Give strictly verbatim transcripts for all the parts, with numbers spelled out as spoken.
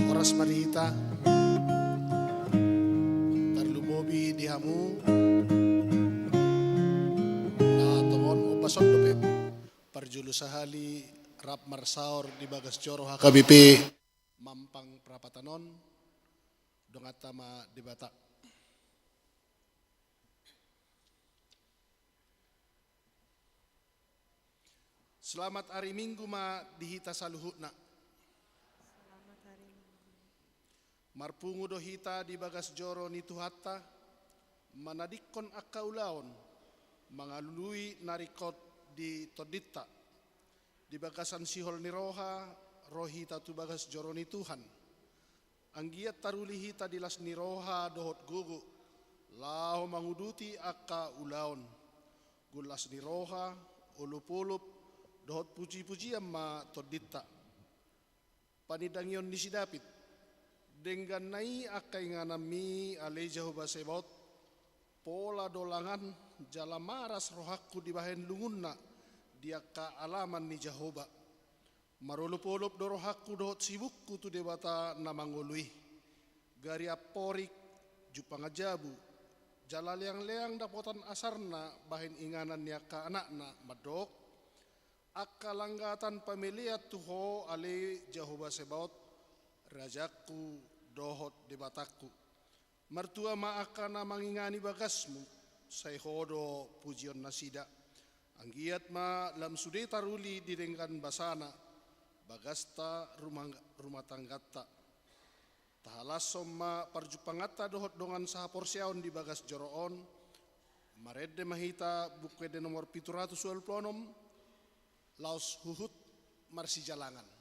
Horas ma di hita, tarlumobi di hamu na tongon, ombas on dope parjolo sahali rap marsaor di bagas joro H K B P Mampang Prapatan on. Donganta ma Debata. Selamat ari Minggu ma di hita saluhutna. Selamat hari Minggu. Marpungu do hita di bagas joro ni Tuhanta, manadingkon angka ulaon, mangalului na ringkot di tondinta. Di bagasan sihol ni roha, ro hita tu bagas joro ni Tuhan. Anggiat taruli hita di las ni roha dohot gogo, laho manguduti angka ulaon. Gullas ni roha, olopolop, dohot pujipujian ma tondinta. Panindangion ni si David. Dengganna i angka ingananmi, ale Jahowa Sebaot, pola do langan jala maras rohangku dibahen lungunna di angka alaman ni Jahowa. Marolopolop do rohangku dohot sibukku tu Debata na mangolu i. Gari amporik, jumpangan jabu, jala leangleang dapotan asarna bahen inganan ni angka anakna, mandok: Angka langgatan pamelean tu Ho, ale Jahowa Sebaot, Rajangku dohot Debatangku. Martua ma angka na mangingani bagasmu, Sai Ho do pujion nasida. Anggiat ma lam sude taruli di denggan basana bagasta rumah, rumah tangganta. Tahalashon ma parjumpanganta dohot dongan sahaporseaon di bagas joro on. Marende ma hita Buku Ende nomor pitu ratus ualu pulu onom, laos huhut marsijalangan.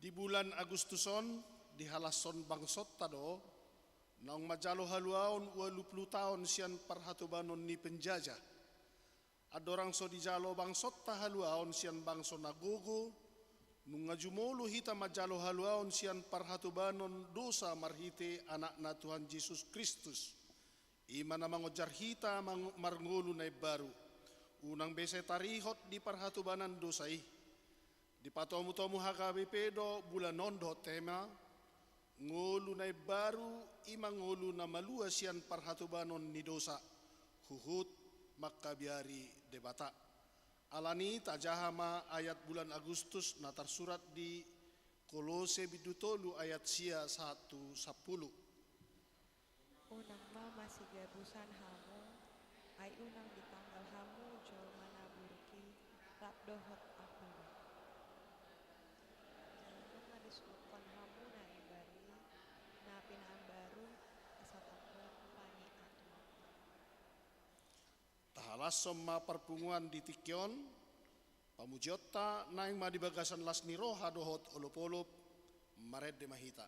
Di bulan Agustus on, dihalashon bangsonta do naung manjalo haluaon ualu pulu taon sian parhatobanon ni penjajah. Andorang so dijalo bangsonta haluaon sian bangso na gogo, nunga jumolo hita manjalo haluaon sian parhatobanon dosa marhite Anakna Tuhan Jesus Kristus. I ma na mangonjar hita mang-, marngolu na imbaru. Unang be sai tarihot di parhatobanan dosa i. Dipatomutomu H K B P do bulan on dohot tema, ngolu na imbaru, i ma ngolu na malua sian parhatobanon ni dosa, huhut mangkabiari Debata. Alani i tajaha ma ayat bulan Agustus na tarsurat di Kolose bindu tolu ayat sia sahat tu sampulu. Unang ma masigabusan hamu, ai unang ditanggal hamu jolma na buruk i rap dohot ampuna. Jala nunga disuhuthon hamu na imbaru i, na pinaimbaru, asa tangkas pangidoan. Tahalashon ma parpunguan di tingki on, pamujionta naeng ma di bagasan las ni roha dohot olopolop, marende ma hita.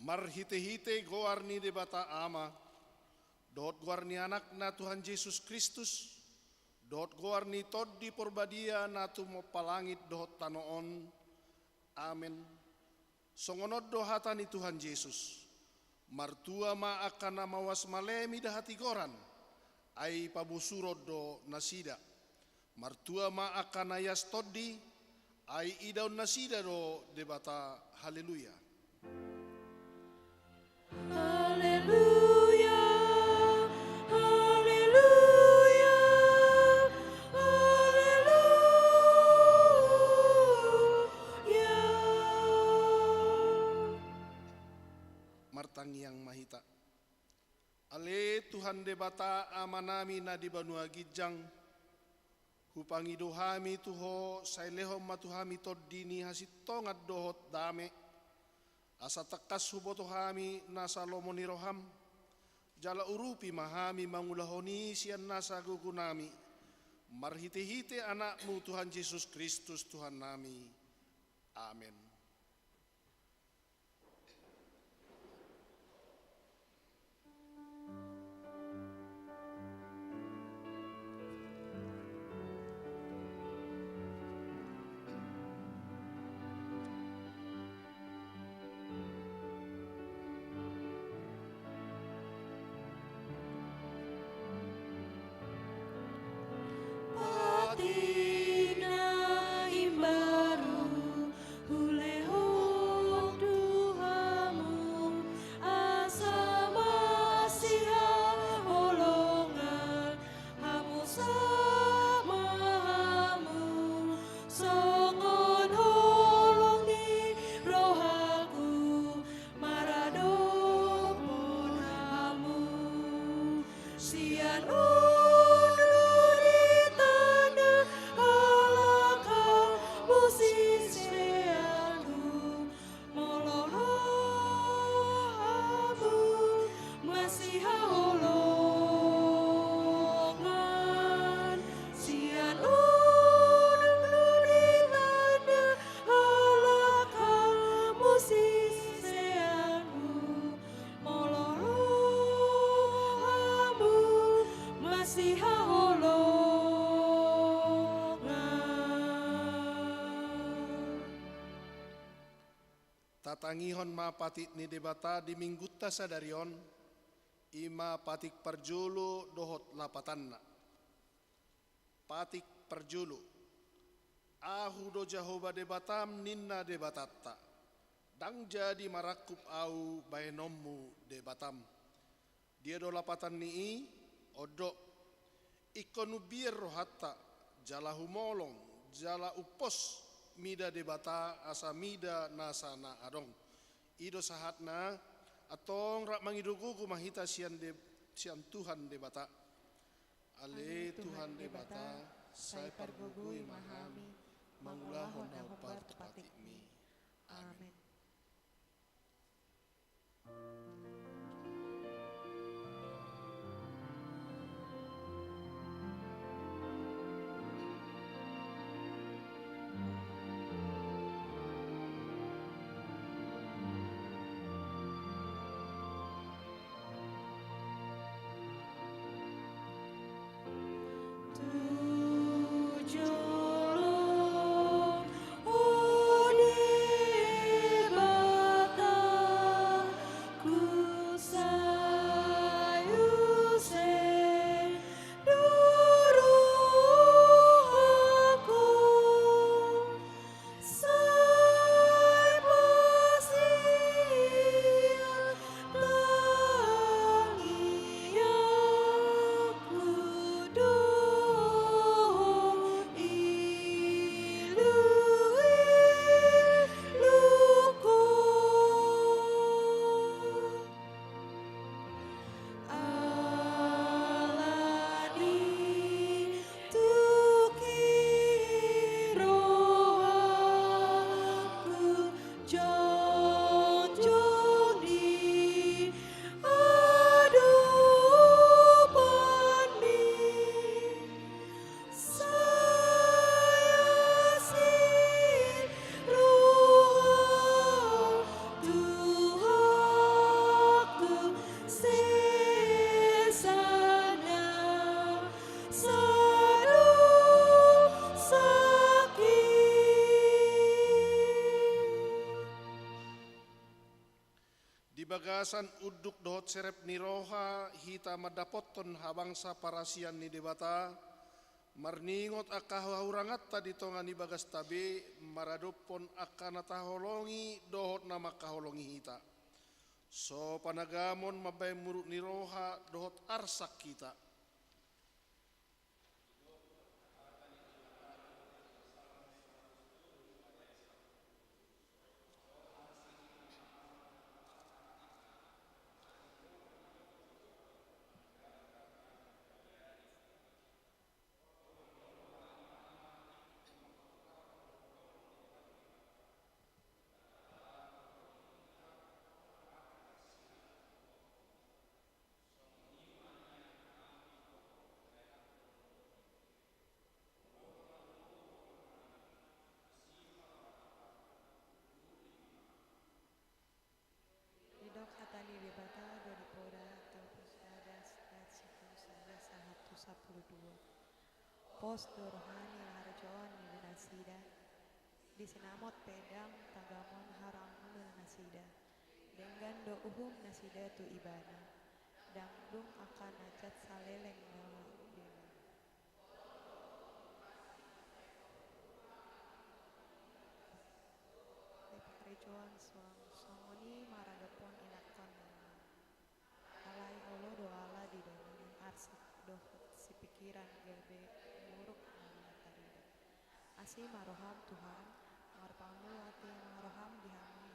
Marhitehite goar ni Debata Ama, dohot goar ni Anakna Tuhan Jesus Kristus, dohot goar ni Tondi Porbadia na tumompa langit dohot tano on. Amen. Songon on do hata ni Tuhan Jesus: Martua ma angka na mauas male mida hatigoran, ai pabosuron do nasida. Martua ma angka na ias tondi, ai idaon nasida do Debata. Haleluya. Haleluya, haleluya, haleluya. Martangiang ma hita. Ale Tuhan Debata Amanami na di banua ginjang, hupangido hami tu Ho, sai lehon ma tu hami tondi ni hasintongan dohot dame, asa tangkas huboto hami nasa lomo ni roham, jala urupi ma hami mangulahon i sian nasa gogonami, marhitehite Anakmu Tuhan Jesus Kristus Tuhannami. Amen. Patik na imbaru hulehon tu hamu, asa masihaholongan hamu sama hamu, songon holong ni rohaku maradophon hamu. Sian unduk ni tanda halak hamu siseanku, molo ro hamu masihaholongan. Sian unduk ni tanda halak hamu siseanku, molo ro hamu masihaholongan. Tatangihon ma patik ni Debata di Minggunta sadari on, i ma patik parjolo dohot lapatanna. Patik parjolo. Ahu do Jahowa Debatam, ninna Debatanta. Ndang jadi marangkup ahu bahenonmu Debatam. Dia do lapatan ni i? On do: Ingkon umbiar rohanta, jala humolong, jala umpos mida Debata asa mida nasa na adong. I do sahatna. Antong rap mangido gogo ma hita sian De-, sian Tuhan Debata. Ale Tuhan Debata, sai pargogoi ma hami mangulahon na hombar tu patikmi. Amen. Bagasan unduk dohot serep ni roha hita mandapothon habangsa parasian ni Debata, marningot angka hahuranganta di tonga ni bagasta be, maradophon angka na taholongi dohot na mangkaholongi hita. So panagamon mambahen muruk ni roha dohot arsak hita. Didok hata ni Debata, dua di Poda, tolu pulu sada, ayat sampulu sada sahat tu sampulu dua. Pos do roha ni harjoon ni nasida, di sinamot pe ndang tagamon harang ni nasida. Denggan do uhum nasida tu Ibana, ndang dung angka na jat saleleng na denggan. Di pangkarejoan suang songon i maradophon inangkon na. Alai olo do ala di dongan arsak dohot sipikiran gabe muruk na tarida. Asi ma roham Tuhan, marpangulati ma roham di hami.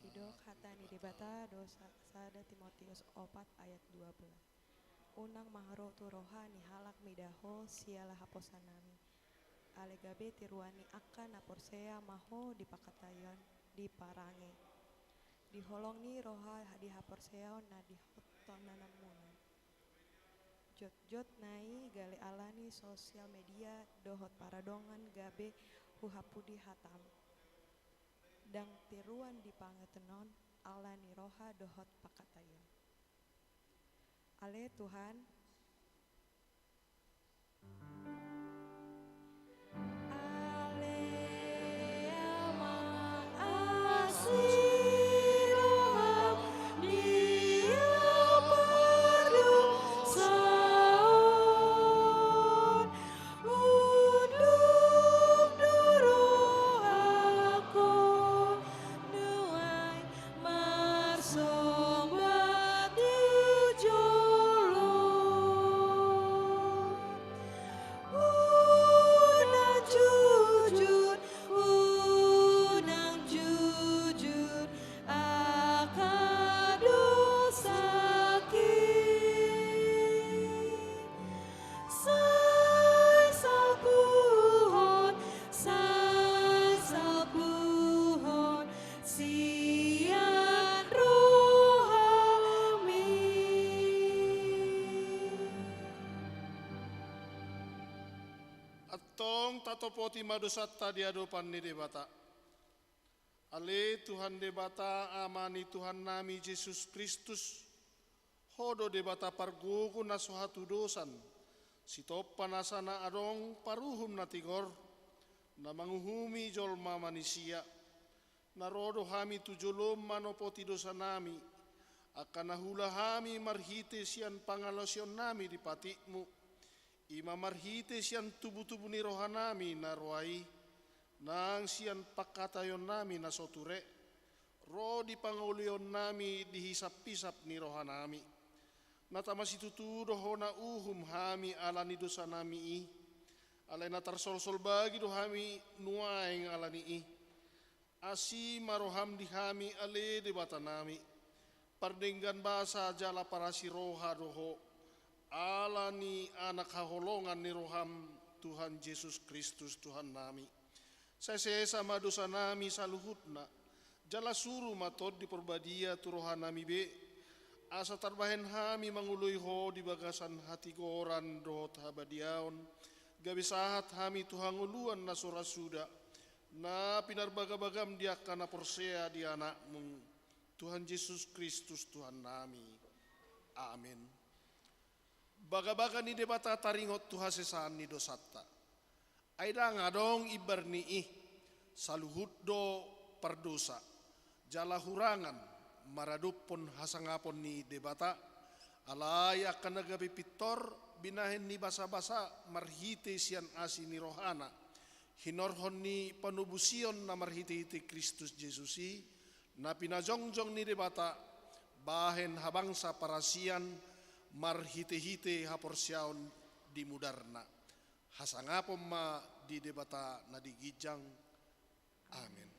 Didok hata ni Debata, dua sa-, sada Timotius opat ayat dua belas. Unang ma ro tu roha ni halak mida ho siala haposanami. Alai gabe tiruan ni angka na porsea ma ho di pangkataion, di parange. Di holong ni roha di haporseaon na di hot-, tonanamuna. Jotjot nai gale ala ni sosial media dohot paradongan gabe huhapudi hatam. Ndang tiruan di pangetenon ala ni roha dohot pangkataion. Ale Tuhan. Ale Ama, asi roham di pardosaon. Unduk do rohangku nuaeng marsomba tu jolo. Unang jujur, unang jujur, angka dosaki. Sai sampuhon, sai sampuhon sian rohami. Antong tatopoti ma dosanta di adopan ni Debata. Ale Tuhan Debata, Ama ni Tuhannami Jesus Kristus, Ho do Debata pargogo na so hatudosan, sitompa nasa na adong paruhum na tigor, na manguhumi jolma manisia. Na ro do hami tu jolom manopoti dosanami, angka na huula hami marhite sian pangalaosionnami di patikmu, i ma marhite sian tubutubu ni rohanami na roa i, nang sian pangkataionnami na so ture, ro di pangolihonnami di hisaphisap ni rohanami. Na tama situtu do hona uhum hami ala ni dosanami i, alai na tarsolsol bagi do hami nuaeng ala ni i. Asi ma roham di hami, ale Debatanami, pardenggan basa jala parasi roha do Ho, ala ni Anak haholongan ni roham, Tuhan Jesus Kristus Tuhannami. Sai sesa ma dosanami saluhutna, jala suru ma Tondi Parbadia tu rohanami be, asa tarbahen hami mangoloi Ho di bagasan hatigoran dohot habadiaon, gabe sahat hami tu hangoluan na so ra suda, na pinarbagabagam di angka na porsea di Anakmu, Tuhan Jesus Kristus Tuhannami. Amen. Bagabaga ni Debata taringot tu hasesaan ni dosanta. Ai ndang adong imbar ni i, saluhut do pardosa, jala hurangan maradophon hasangapon ni Debata, alai angka na gabe pintor binahen ni basabasa marhite sian asi ni rohana, hinorhon ni panobusion na marhitehite Kristus Jesus i, na pinajongjong ni Debata bahen habangsa parasian marhitehite haporseaon di mudarna. Hasangapon ma di Debata na di ginjang. Amen.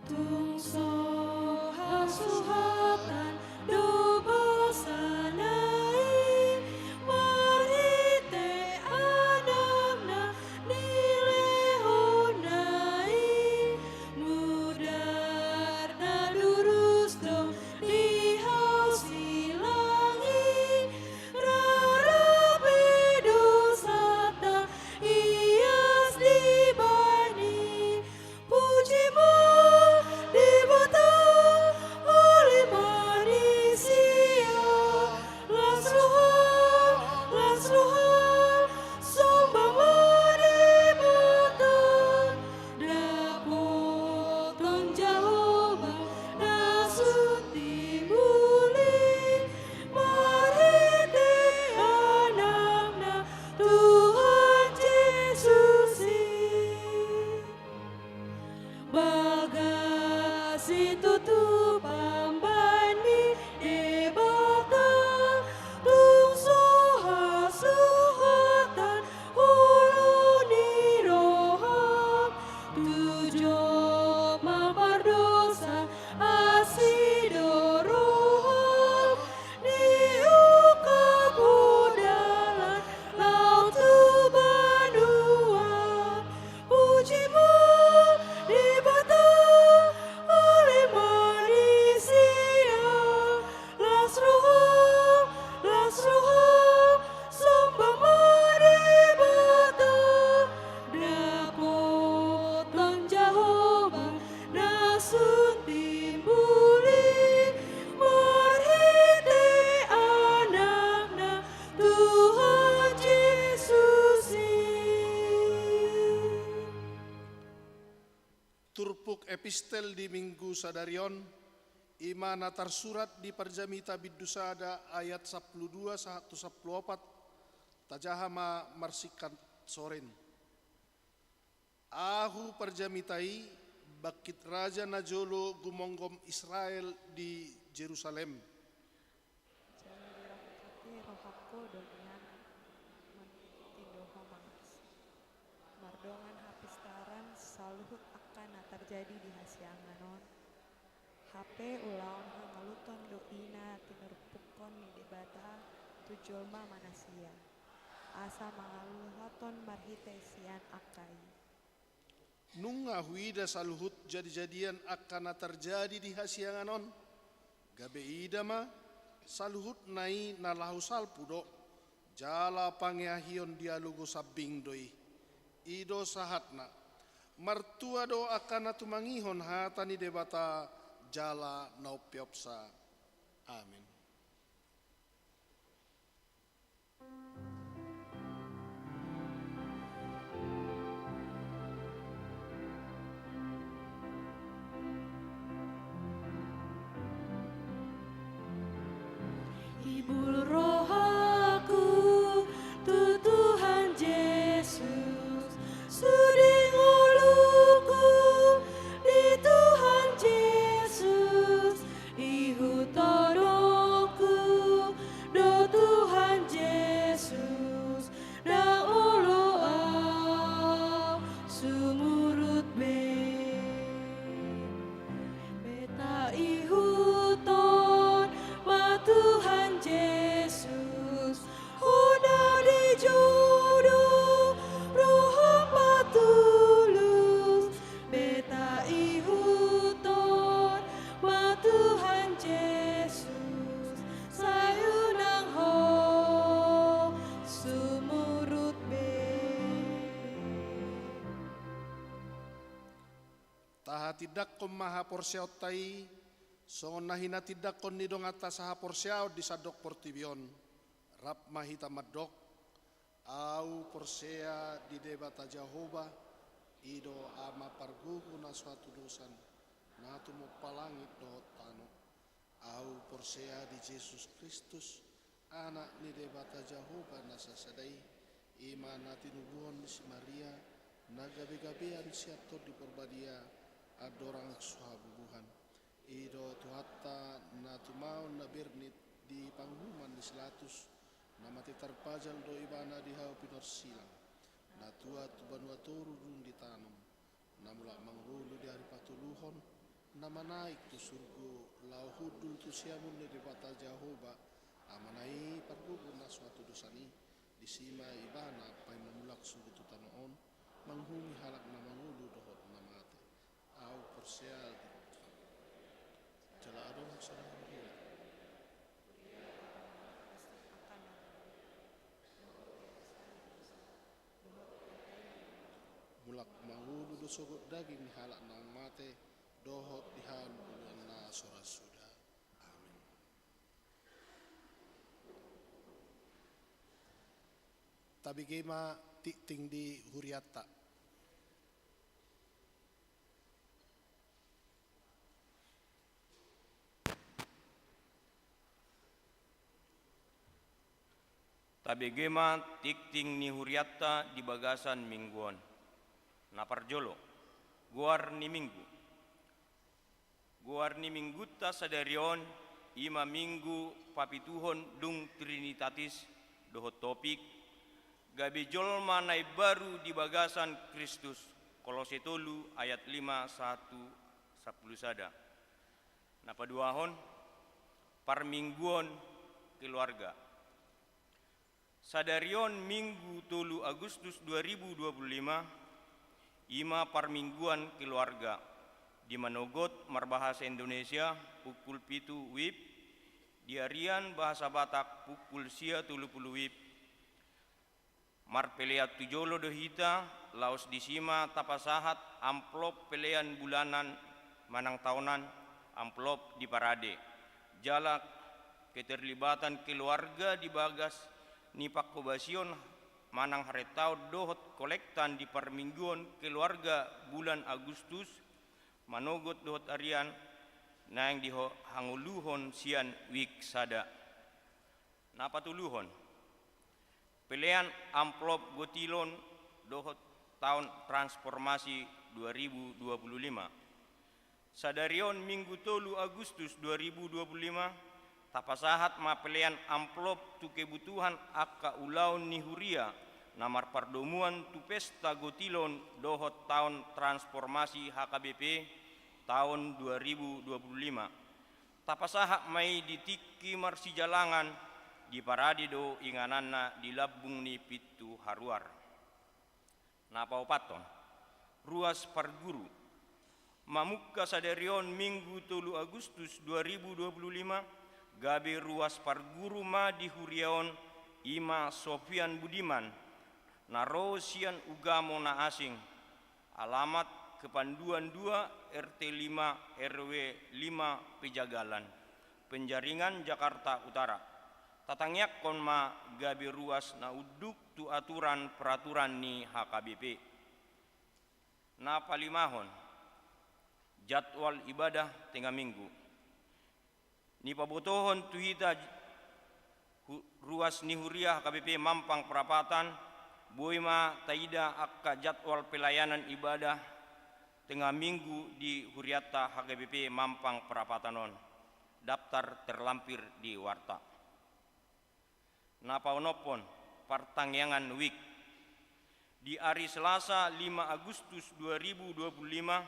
Tung so hasuhatan do basana i, marhite Anakna nilehonna i, mudarna durus do di hau silang i, rara pe dosanta ias dibahen i. Puji ma Debata, ale manisia, las roha, las roha, somba ma Debata. Dapoton Jahowa na sun timbul i, marhite Anakna Tuhan Jesus i. Bagas situtu pambahen ni Debata, tung so hasuhatan ulu ni roham, tu jolma pardosa asi do roham, diungkap ho dalan laho tu banua. Puji ma Debata, ale manisia, las roha, las roha, somba ma Debata. Dapoton Jahowa na sun timbul i, marhite Anakna Tuhan Jesus i. Turpuk epistel di Minggu sadari on, i ma na tarsurat di Parjamita bindu sada ayat sampulu dua sahat tu sampulu opat, tajaha ma marsingkat sorin. Ahu parjamita i, bangkit raja na jolo gumonggom Israel di Jerusalem. Jala dirangkati rohangku do nian, mangihut tindo ho mangarsa. Mardongan hapistaran saluhut angka na tarjadi di hasiangan on. Hape ulaon hangaluton do i na tinurpukkon ni Debata tu jolma manisia, asa mangaluhaton marhite sian angka i. Nunga huida saluhut jadijadian angka na tarjadi di hasiangan on. Gabe ida ma, saluhutna i na laho salpu do, jala pangeahion dialogo sambing do i. I do sahatna. Martua do angka na tumangihon hata ni Debata jala na umpeopsa. Amen. Ibul rohangku tu Tuhan Jesus, sude ngolungku di Tuhan Jesus, ihut ho do Tindanghon ma haporseaonta i songon na hinatindangkon ni donganta sahaporseaon di sandok portibi on. Rap ma hita mandok: Ahu porsea di Debata Jahowa, i do Ama pargogo na so hatudosan, na tumompa langit dohot tano. Ahu porsea di Jesus Kristus, Anak ni Debata Jahowa na sasada i, i ma na tinubuhon ni si Maria, na gabegabean sian Tondi Porbadia, andorang so habubuhan. I do Tuhanta na tumaon na bernit di panguhuman ni si Pilatus, na mate tarpajal do Ibana di hau pinorsilang, na tuat tu banua toru dung ditanom, na mulak mangolu di ari patoluhon, na manaek tu surgo laho hundul tu siamun ni Debata Jahowa, Amana i pargogo na so hatudosan i. Disi ma Ibana paima mulak surgo tu tano on, manguhumi halak na mangolu dohot na mate. Ahu porsea di, jala adong sada huria. Mulak mangolu do sogot daging ni halak naung mate, dohot di halualuan na so ra suda. Amin. Tabege ma tingting di hurianta. Tabege ma tingting ni hurianta di bagasan minggu on. Na parjolo, goar ni minggu. Goar ni minggunta sadari on, i ma minggu papituhon dung Trinitatis, dohot topik: Gabe jolma na imbaru di bagasan Kristus, Kolose tolu ayat lima sahat tu sampulu sada. Na paduahon, parmingguon keluarga. Sadari on Minggu tolu Agustus dua ribu dua puluh lima, i ma parmingguan keluarga, di manogot marbahasa Indonesia pukul pitu WIB, di arian bahasa Batak pukul sia tolu pulu WIB. Marpelean tu jolo do hita, laos disi ma tapasahat amplop pelean bulanan manang taonan, amplop diparade. Jala keterlibatan keluarga di bagas ni pangkobasion manang harentaon dohot kolektan di parmingguon keluarga bulan Agustus, manogot dohot arian, naeng dihangoluhon sian WIB sada. Na patoluhon, pelean amplop gotilon dohot taon transformasi dua ribu dua puluh lima. Sadari on Minggu tolu Agustus dua ribu dua puluh lima, tapasahat ma pelean amplop tu kebutuhan angka ulaon ni huria na marpardomuan tu pesta gotilon dohot taon transformasi H K B P taon dua ribu dua puluh lima. Tapasahat ma i di tingki marsijalangan, diparade do ingananna di lambung ni pintu haruar. Na paopathon, ruas parguru. Mamungka sadari on Minggu tolu Agustus dua ribu dua puluh lima, gabe ruas parguru ma di huria on, i ma Sofian Budiman, na ro sian ugamo na asing, alamat Kepanduan dua, R T lima, R W lima, Pejagalan, Penjaringan, Jakarta Utara. Tatangiangkon ma gabe ruas na unduk tu aturan peraturan ni H K B P. Na palimahon, jadwal ibadah tenga minggu. Nipabotohon tu hita hu-, ruas ni huria H K B P Mampang Prapatan, boi ma taida angka jadwal pelayanan ibadah tenga minggu di hurianta H K B P Mampang Prapatan on. Daftar terlampir di warta. Na paonomhon, partangiangan WIB. Di ari Selasa lima Agustus dua ribu dua puluh lima,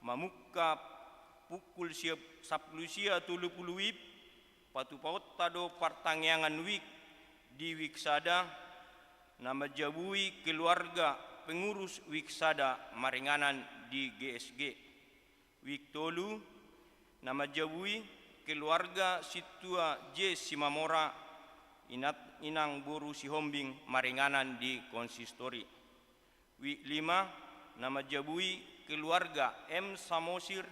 mamungka pukul sia-, sampulu sia tolu pulu WIB, patupaonta do partangiangan WIB di WIB sada, na manjabui keluarga pengurus WIB sada maringanan di G S G. WIB tolu, na manjabui keluarga Sintua J Simamora, inat-, inang boru Sihombing maringanan di konsistori. WIB lima, na manjabui Keluarga M Samosir,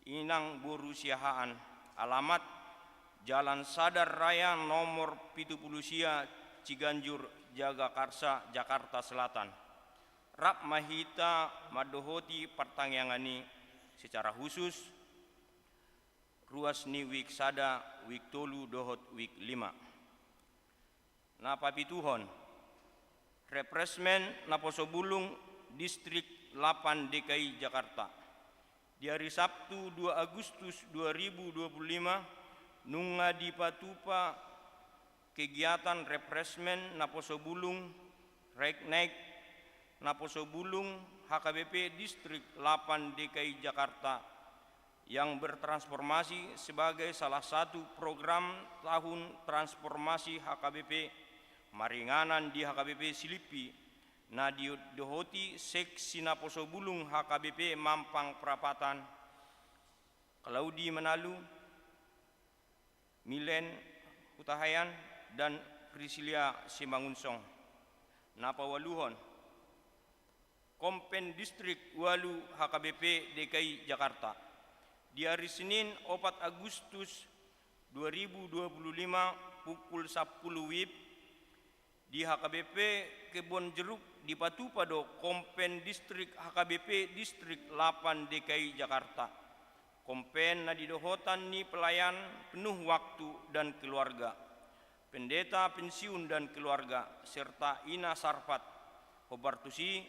inang boru Siahaan, alamat Jalan Sadar Raya nomor pitu pulu sia, Ciganjur, Jagakarsa, Jakarta Selatan. Rap ma hita mandohoti partangiangan i secara khusus ruas ni week sada, week tolu dohot week lima. Na papituhon, Refreshment Naposo Bulung, Distrik lapan D K I Jakarta. Di ari Sabtu dua Agustus dua ribu dua puluh lima, nunga dipatupa kegiatan refreshment Naposo Bulung, Raik Naik Naposo Bulung H K B P Distrik lapan D K I Jakarta, yang bertransformasi sebagai salah satu program tahun transformasi H K B P maringanan di H K B P Silimpi, na didohoti Seksi Naposo Bulung H K B P Mampang Prapatan, Kalaudi Manalu, Milen Hutahaean, dan Priscilia Simangunsong. Na paualuhon, Kompen Distrik ualu H K B P D K I Jakarta. Di ari Senin opat Agustus dua ribu dua puluh lima pukul sampulu wib, di H K B P Kebon Jeruk dipatupa do Kompen Distrik H K B P Distrik lapan D K I Jakarta. Kompen na didohotan ni pelayan penuh waktu dan keluarga, pendeta pensiun dan keluarga, serta Ina Sarfat. Hombar tusi,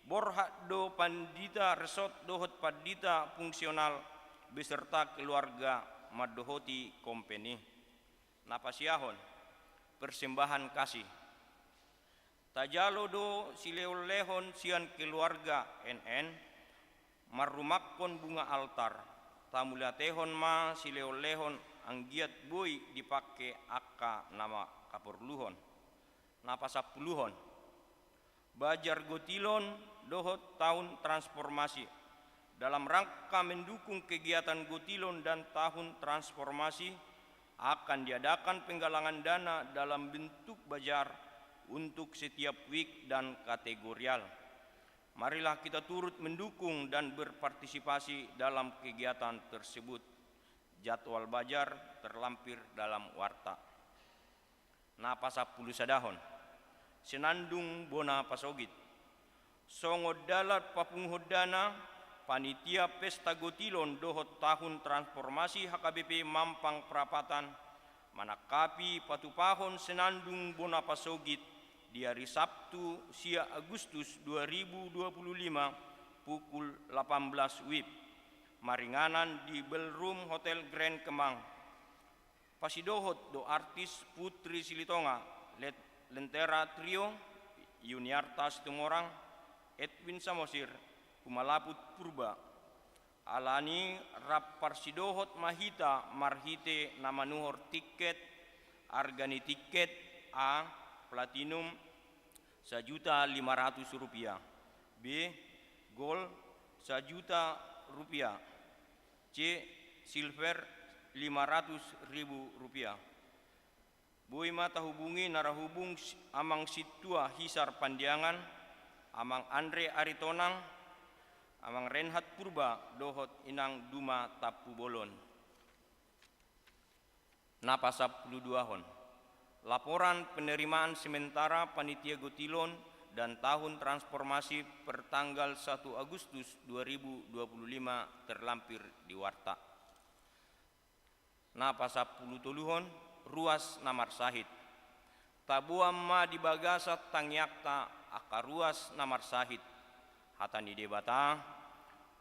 borhat do pandita resort dohot pandita fungsional beserta keluarga mandohoti kompen i. Na pasiahon, persembahan kasih. Tajalo do silehonlehon sian keluarga N N, marrumangkon bunga altar. Tamauliatehon ma silehonlehon anggiat boi dipangke angka na mangkaporluhon. Na pasampuluhon, bajar gotilon dohot tahun transformasi. Dalam rangka mendukung kegiatan gotilon dan tahun transformasi, akan diadakan penggalangan dana dalam bentuk bajar untuk setiap week dan kategorial. Marilah kita turut mendukung dan berpartisipasi dalam kegiatan tersebut. Jadwal bajar terlampir dalam warta. Na pasampulusadahon, senandung bona pasogit. Songon dalan papunguhon dana, panitia pesta gotilon dohot tahun transformasi H K B P Mampang Prapatan manangkapi patupahon senandung bona pasogit di ari Sabtu sia Agustus dua ribu dua puluh lima pukul lapan belas wib, maringanan di Ballroom Hotel Grand Kemang. Pasidohot do artis Putri Silitonga, Let-, Lentera Trio, Yuniarta Situmorang, Edwin Samosir, Humalaput Purba. Alani rap parsidohot ma hita marhite na manuhor tiket, arga ni tiket A, platinum, sajuta lima ratus rupiah, B, gold, sajuta rupiah, C, silver, lima ratus ribu rupiah. Boi ma tahubungi na ra hubung si-, Amang Sintua Hisar Pandiangan, Amang Andre Aritonang, Amang Renhat Purba dohot Inang Duma Tampubolon. Na pasampuluduahon, laporan penerimaan sementara panitia gotilon dan tahun transformasi per tanggal satu Agustus dua ribu dua puluh lima terlampir di warta. Na pasampulutoluhon, ruas na marsahit. Taboan ma di bagasan tangiangta angka ruas na marsahit. Hata ni Debata,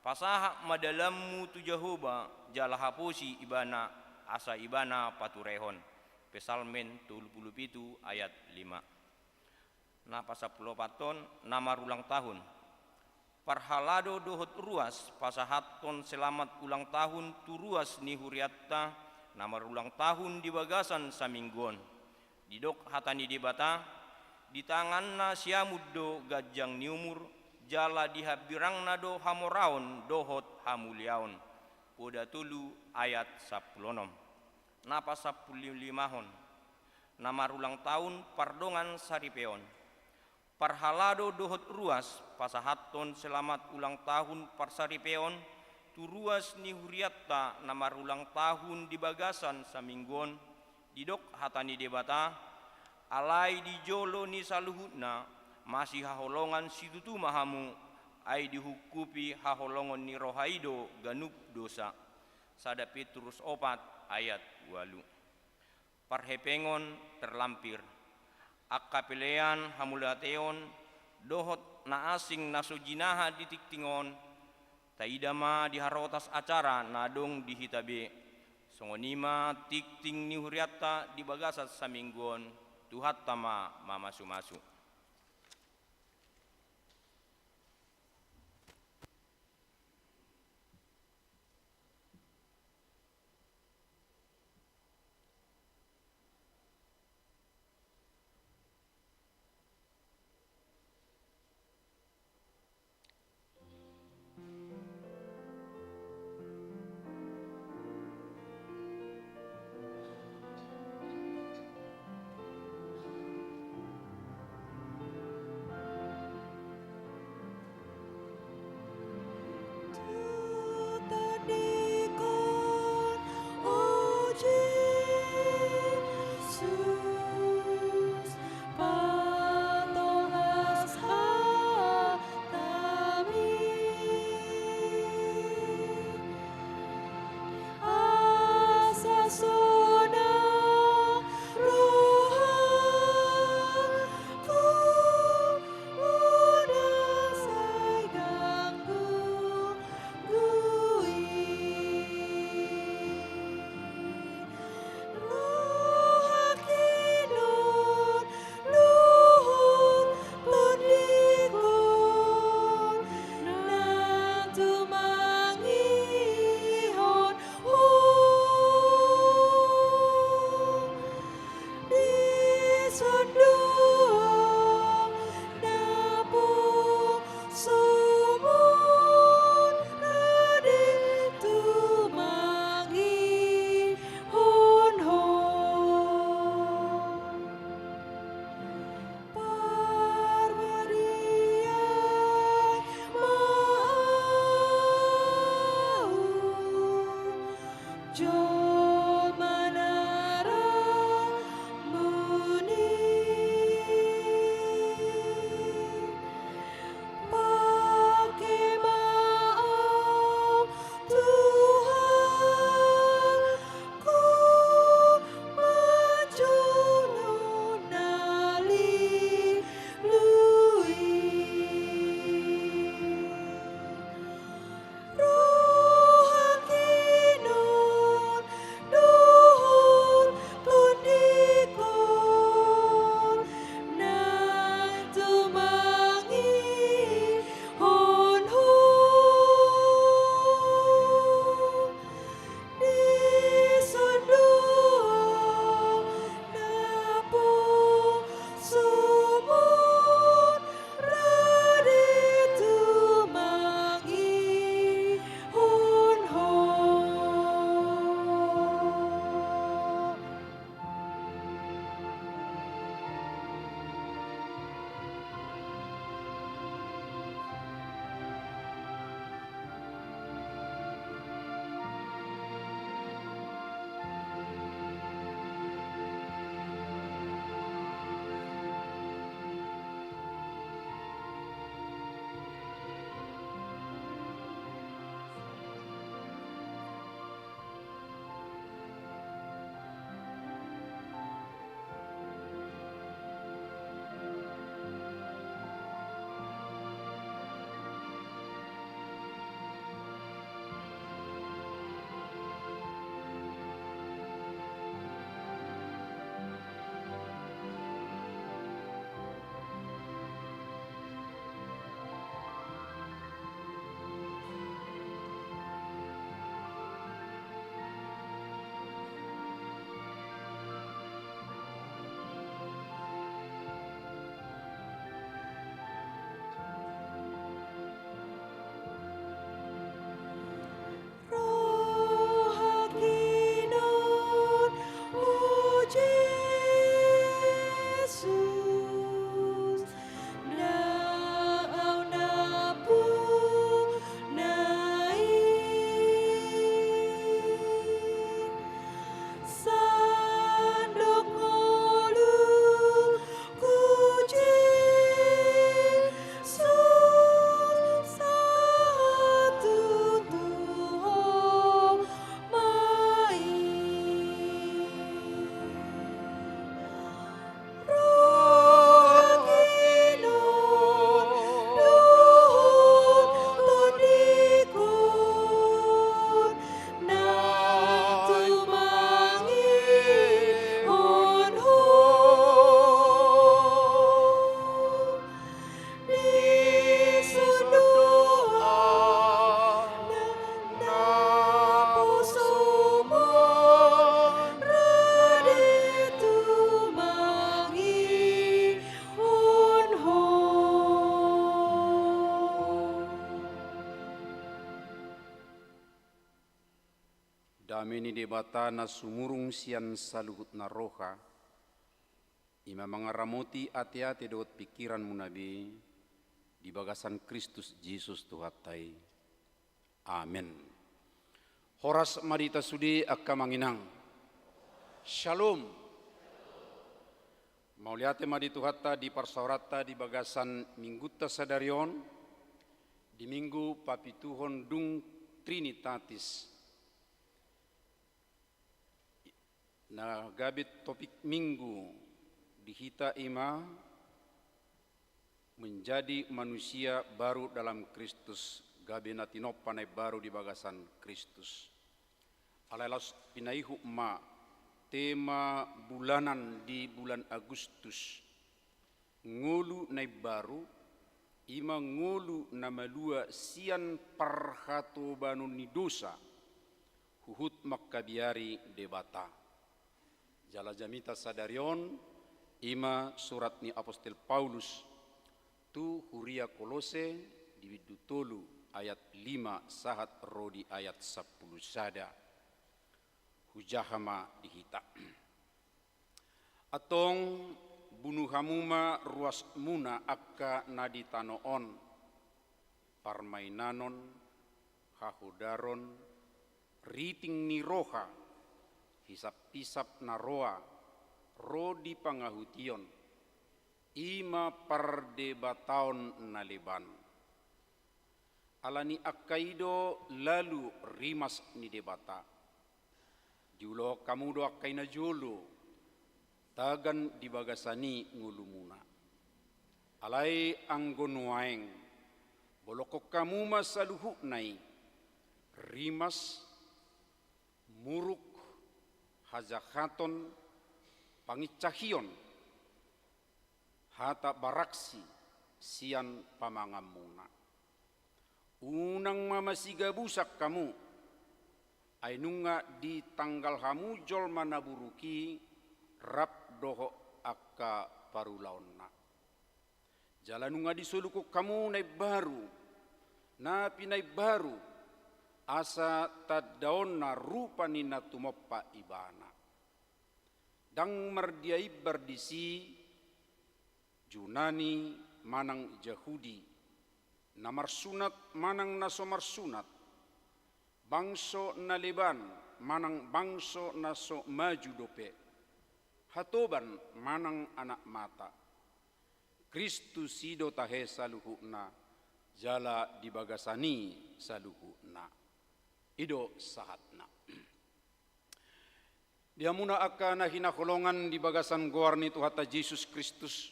pasahat ma dalanmu tu Jahowa, jala haposi Ibana, asa Ibana paturehon. Psalmen tolu pulu pitu ayat lima. Na pasampuluopathon, na marulang tahun. Parhalado dohot ruas pasahathon selamat ulang tahun tu ruas ni hurianta na marulang tahun di bagasan saminggu on. Didok hata ni Debata, di tanganna siamun do ganjang ni umur, jala di hambirangna do hamoraon dohot hamuliaon. Poda tolu ayat sampulu onom. Na pasampululimahon, na marulang tahun pardongan saripeon. Parhalado dohot ruas pasahathon selamat ulang tahun parsaripeon tu ruas ni hurianta na marulang tahun di bagasan saminggu on, didok hata ni Debata, alai di jolo ni saluhutna masihaholongan situtu ma hamu, ai dihungkupi haholongon ni roha i do ganup dosa. Sada Petrus opat ayat ualu. Parhepengon terlampir. Angka pelean hamauliateon dohot na asing na so jinaha di tingting on, taida ma di harotas acara na adong di hita be. Songon i ma tingting ni hurianta di bagasan saminggu on, Tuhanta ma mamasumasu. Dame ni Debata na sumurung sian saluhut na roha, i ma mangaramoti ateate dohot pingkiranmuna be di bagasan Kristus Jesus Tuhanta i. Amen. Horas ma di hita sude angka amang inang. Shalom. Mauliate ma di Tuhanta di parsaoranta di bagasan minggunta sadari on, di minggu papituhon dung Trinitatis. Na gabe topik minggu di hita i ma menjadi manusia baru dalam Kristus, gabe na tinompa na imbaru di bagasan Kristus. Alai laos pinaihut ma tema bulanan di bulan Agustus. Ngolu na imbaru, i ma ngolu na malua sian parhatobanon ni dosa, huhut mangkabiari Debata. Jala jamita sadari on, i ma surat ni Apostel Paulus tu huria Kolose di bindu tolu ayat lima sahat ro di ayat sampulu sada. Hujaha ma di hita. Antong bunu hamu ma ruasmuna angka na di tano on, parmainanon, hahodaron, riting ni roha, hisaphisap na roa, ro di pangahution, i ma pardebataon na leban. Ala ni angka i do lalu rimas ni Debata. Diulahon hamu do angka i na jolo, tagan di bagasan i ngolumuna. Alai anggo nuaeng, bolongkon hamu ma saluhutna i, rimas, muruk, hajahaton, pangincahion, hata baraksi sian pamanganmuna. Unang ma masigabusan hamu, ai nunga ditanggal hamu jolma na buruk i rap dohot angka parulaonna. Jala nunga disolukhon hamu na imbaru, na pinaimbaru, asa tandaonna rupa ni na tumompa ibana. Ndang mardiaimbar disi Junani manang Jahudi, na marsunat manang na so marsunat, bangso na leban manang bangso na so maju dope, hatoban manang anak mata. Kristus i do tahe saluhutna, jala di bagasan i saluhutna. I do sahatna. Di hamuna angka na hinaholongan di bagasan goar ni Tuhanta Jesus Kristus,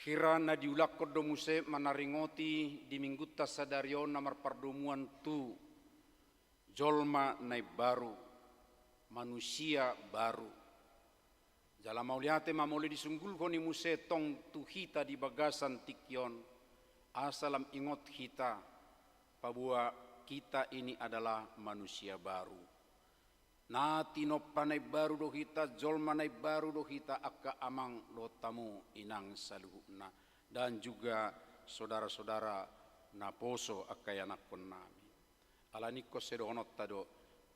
hira na diulakhon do muse manaringoti di minggunta sadari on na marpardomuan tu jolma na imbaru, manusia baru. Jala mauliate ma molo disunggulhon i muse tong tu hita di bagasan tingki on, asa lam ingot hita, paboa kita ini adalah manusia baru. Na tinompa na imbaru do hita, jolma na imbaru do hita, angka amang dohot hamu inang saluhutna, dan juga saudara-saudara naposo angka ianakhonnami. Ala ni ingkon sai dohononta do,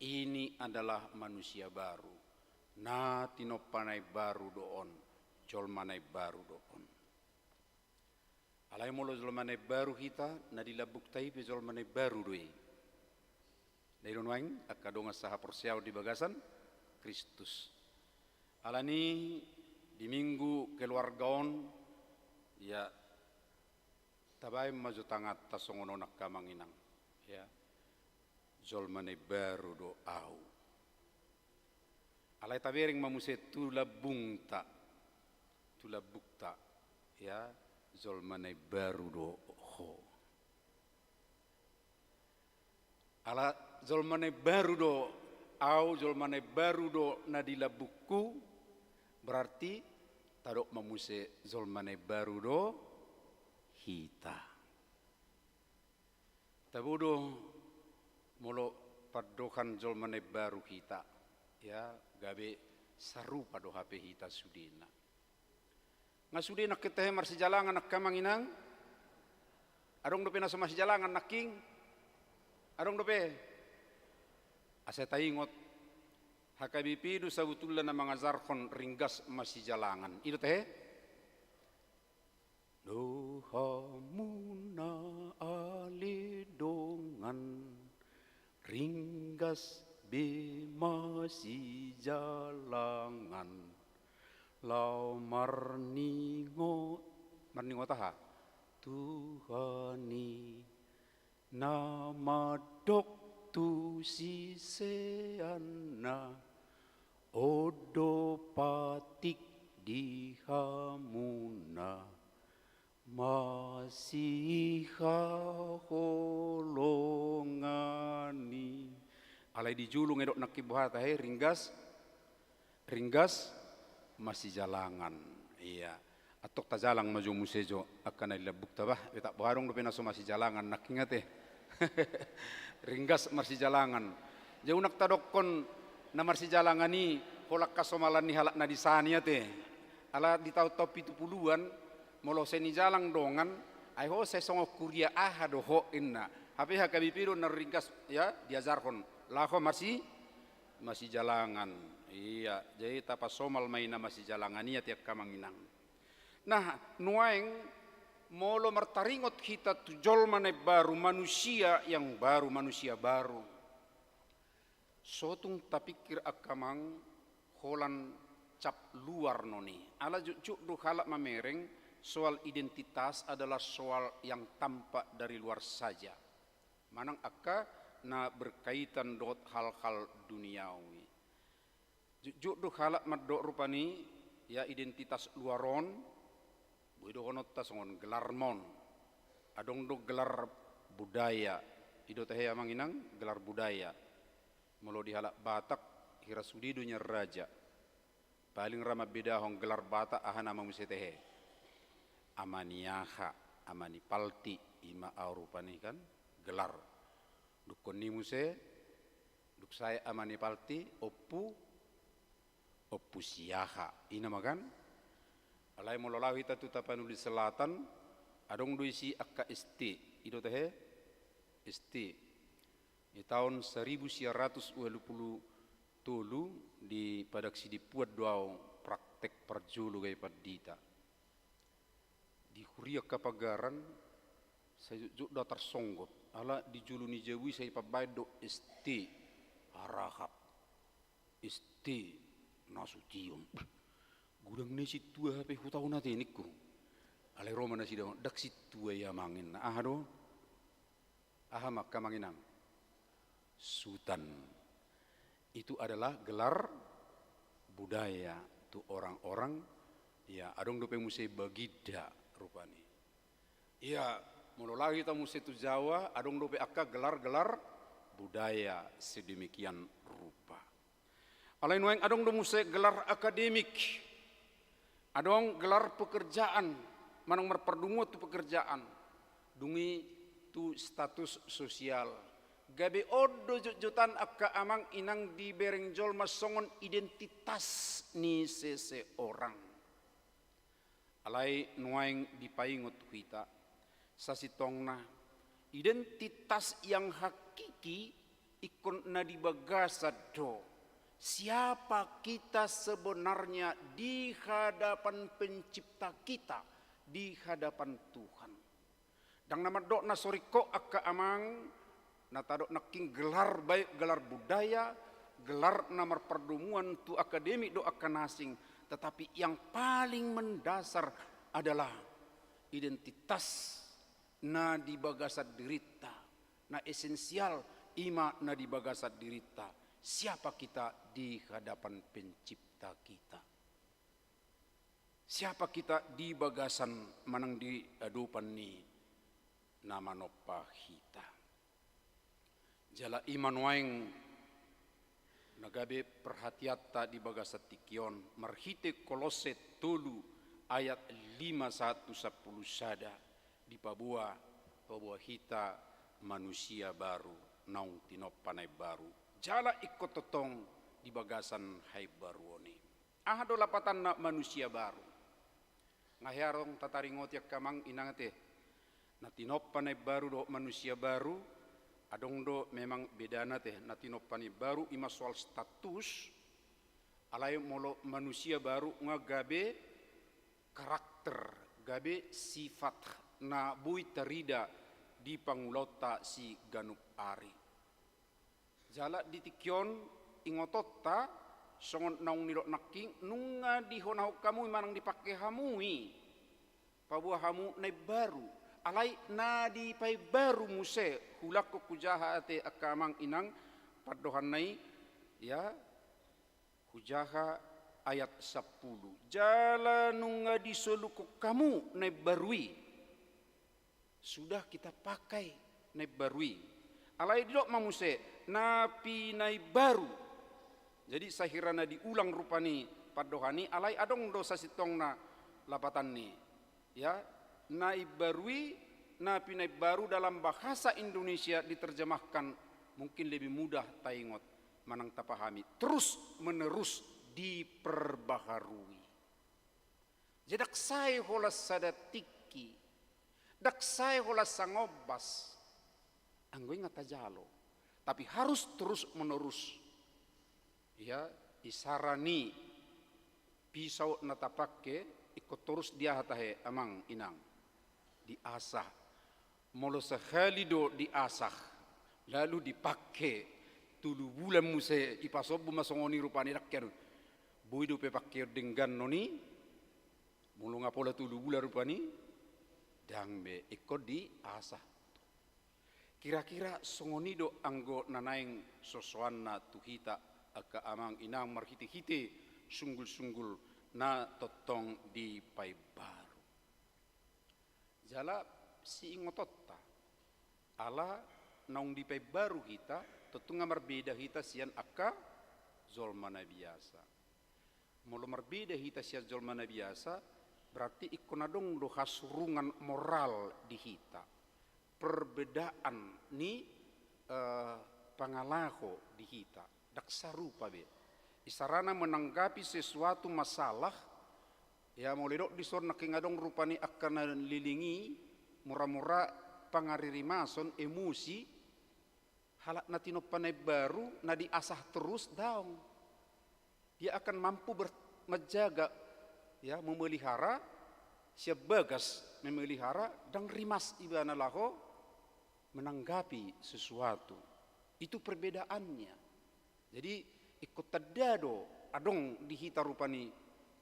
ini adalah manusia baru. Na tinompa na imbaru do on, jolma na imbaru do on. Alai molo jolma na imbaru hita, na di lambungta i pe jolma na imbaru do i. Na i do nuaeng angka dongan sahaporseaon di bagasan Kristus. Ala ni di minggu keluarga on, ya, tabaen ma jo tanganta songon on angka amang inang. Ya. Jolma na imbaru do ahu. Alai tabereng ma muse tu lambungta, tu lambungta, ya, jolma na imbaru do ho. Ala jolma na imbaru do ahu, jolma na imbaru do na di lambungku, berarti tadok ma muse jolma na imbaru do hita. Tabo do molo pandohan jolma na imbaru hita, ya, gabe sarupa do hape hita sudena. Nga sude nangkin tahe marsijalangan angka amang inang? Adong dope na so marsijalangan nangkin? Adong dope? Asa taingot, H K B P do sabutulna na mangajarhon ringgas masijalangan. I do tahe? Do hamuna ale dongan, ringgas be masijalangan, laho marningot, marningot aha? Tuhan i. Na mandok tu siseanna, on do patik di hamuna masihaholongan i. Alai di julu nga didok nangkin boha tahe, ringgas, ringgas masijalangan. Ia. Antong tajalang ma jo muse jo angka na di lambungta bah, be tak boha adong dope na so masijalangan nangkin ate. Ringgas masijalangan. Jadi unang tadokkon na masijalangan i holan hasomalan ni halak na di san i ate. Ala di taon-taon pitu puluan, molo sai nijalang dongan, ai ho sai songon huria aha do ho inna. Hape H K B P do na ringgas, ya, diajarhon. Laho masi-, masijalangan. Ia, jadi tapasomal ma i na masijalangan i ate angka amang inang. Nah, nuaeng molo martaringot hita tu jolma na imbaru, manusia yang baru, manusia baru. So tung tapikir angka amang holan cap luar non i. Ala jotjot do halak mamereng soal identitas adalah soal yang tampak dari luar saja. Manang angka na berkaitan dohot hal-hal duniawi. Jotjot do halak mandok rupani, ya, identitas luar on, boi dohononta songon gelar ma on. Adong do gelar budaya, i do tahe amang inang, gelar budaya. Molo di halak Batak, hira sude do nian raja. Paling ra mambedahon gelar Batak aha nama muse tahe? Ama ni aha, ama ni palti, i ma au rupani kan, gelar. Dungkon ni muse, dung sae ama ni palti, ompu, ompu si aha. I nama kan? Alai molo laho hita tu Tapanuli Selatan, adong do disi angka S T. I do tahe? S T. Di taon saribu sia ratus ualu pulu tolu di Padang Sidimpuan do au praktek parjolo gabe pandita. Di huria angka pagaran, sai jotjot do tarsonggot, ala di jolo ni jabu i sai pambaen do S T, harahap, S T, nasution. Godang na sintua hape hutaon ate ningku. Alai ro ma nasida, ndang sintua i amang inna. Aha do? Aha ma angka amang inang? Sutan. Itu adalah gelar budaya tu orang-orang, ya, adong dope muse baginda rupani. Ya, molo laho hita muse tu Jawa, adong dope angka gelar-gelar budaya sedemikian rupa. Alai nuaeng adong do muse gelar akademik. Adong gelar pekerjaan, manang marpardunguan tu pekerjaan. Dung i tu status sosial. Gabe on do jotjotan angka amang inang dibereng jolma songon identitas ni seseorang. Alai nuaeng dipaingot hita, sasintongna, identitas yang hakiki ingkon na di bagasan do. Siapa kita sebenarnya di hadapan Pencipta kita, di hadapan Tuhan? Ndang na mandok na so ringkot angka amang, na tadok nangkin gelar, baik gelar budaya, gelar na marpardunguan tu akademik dohot angka na asing, tetapi yang paling mendasar adalah identitas na di bagasan dirinta, na esensial i ma na di bagasan dirinta. Siapa kita di hadapan Pencipta kita? Siapa kita di bagasan manang di adopan ni na manompa hita? Jala i ma nuaeng na gabe perhatianta di bagasan tingki on, marhite Kolosse tolu ayat lima sahat tu sampulu sada, dipaboa, paboa hita manusia baru, naung tinompa na imbaru. Jala ingkon tongtong di bagasan haimbaruon i. Aha do lapatanna manusia baru? Nga hea adong tataringoti angka amang inang ate. Na tinompa na imbaru dohot manusia baru, Adong do memang bedana te, na tinompa na imbaru ima soal status, alai molo manusia baru nga gabe karakter, gabe sifat na boi tarida di pangulaonta siganup ari. Jala di tingki on ingotonta, songon naung nidok nangkin, nunga dihonahon hamu i manang dipangke hamu i, paboa hamu na imbaru. Alai na dipaimbaru muse, hulangkon hujaha ate angka amang inang, pandohanna i, ya, hujaha ayat sampulu. Jala nunga disolukhon hamu na imbaru i. Sudah kita pakai na imbaru i. Alai didok ma muse, na pinaimbaru. Jadi sahira na diulang rupani pandohan i, alai adong do sasintongna lapatanna i. Ya, na imbaru i, na pinaimbaru dalam bahasa Indonesia diterjemahkan mungkin lebih mudah taingot manang tapahami. Terus menerus diperbaharui. Jadi ndang sae holan sada tingki, ndang sae holan sangombas, anggo i nga tajalo. Tapi harus terus menerus. Ya, isarana i pisau na tapangke, ingkon torus di aha tahe amang inang? Diasah. Molo sahali do diasah, lalu dipangke, tolu bulan muse ipasombu ma songon i rupani, ndang hian. Boi dope pangkeon denggan on i, molo nga pola tolu bulan rupani, ndang be, ingkon diasah. Kira-kira songon i do anggo na naeng sosoanna tu hita angka amang inang marhite-hite sunggul-sunggul na tongtong dipaimbaru. Jala siingotonta, ala naung dipaimbaru hita, tontu nga marbeda hita sian angka jolma na biasa. Molo marbeda hita sian jolma na biasa, berarti ingkon adong do hasurungan moral di hita. Perbedaan ni, eh, pangalaho di hita. Ndang sarupa be. Isarana menanggapi sesuatu masalah, ya, molo didok dison nangkin adong rupani angka na leleng i, mura-mura pangaririmason, emosi, halak na tinompa na imbaru, na diasah terus, daong. Dia akan mampu ber-, menjaga, ya, memelihara, sian bagas memelihara, ndang rimas ibana laho menanggapi sesuatu. Itu perbedaannya. Jadi, ingkon tanda do adong di hita rupani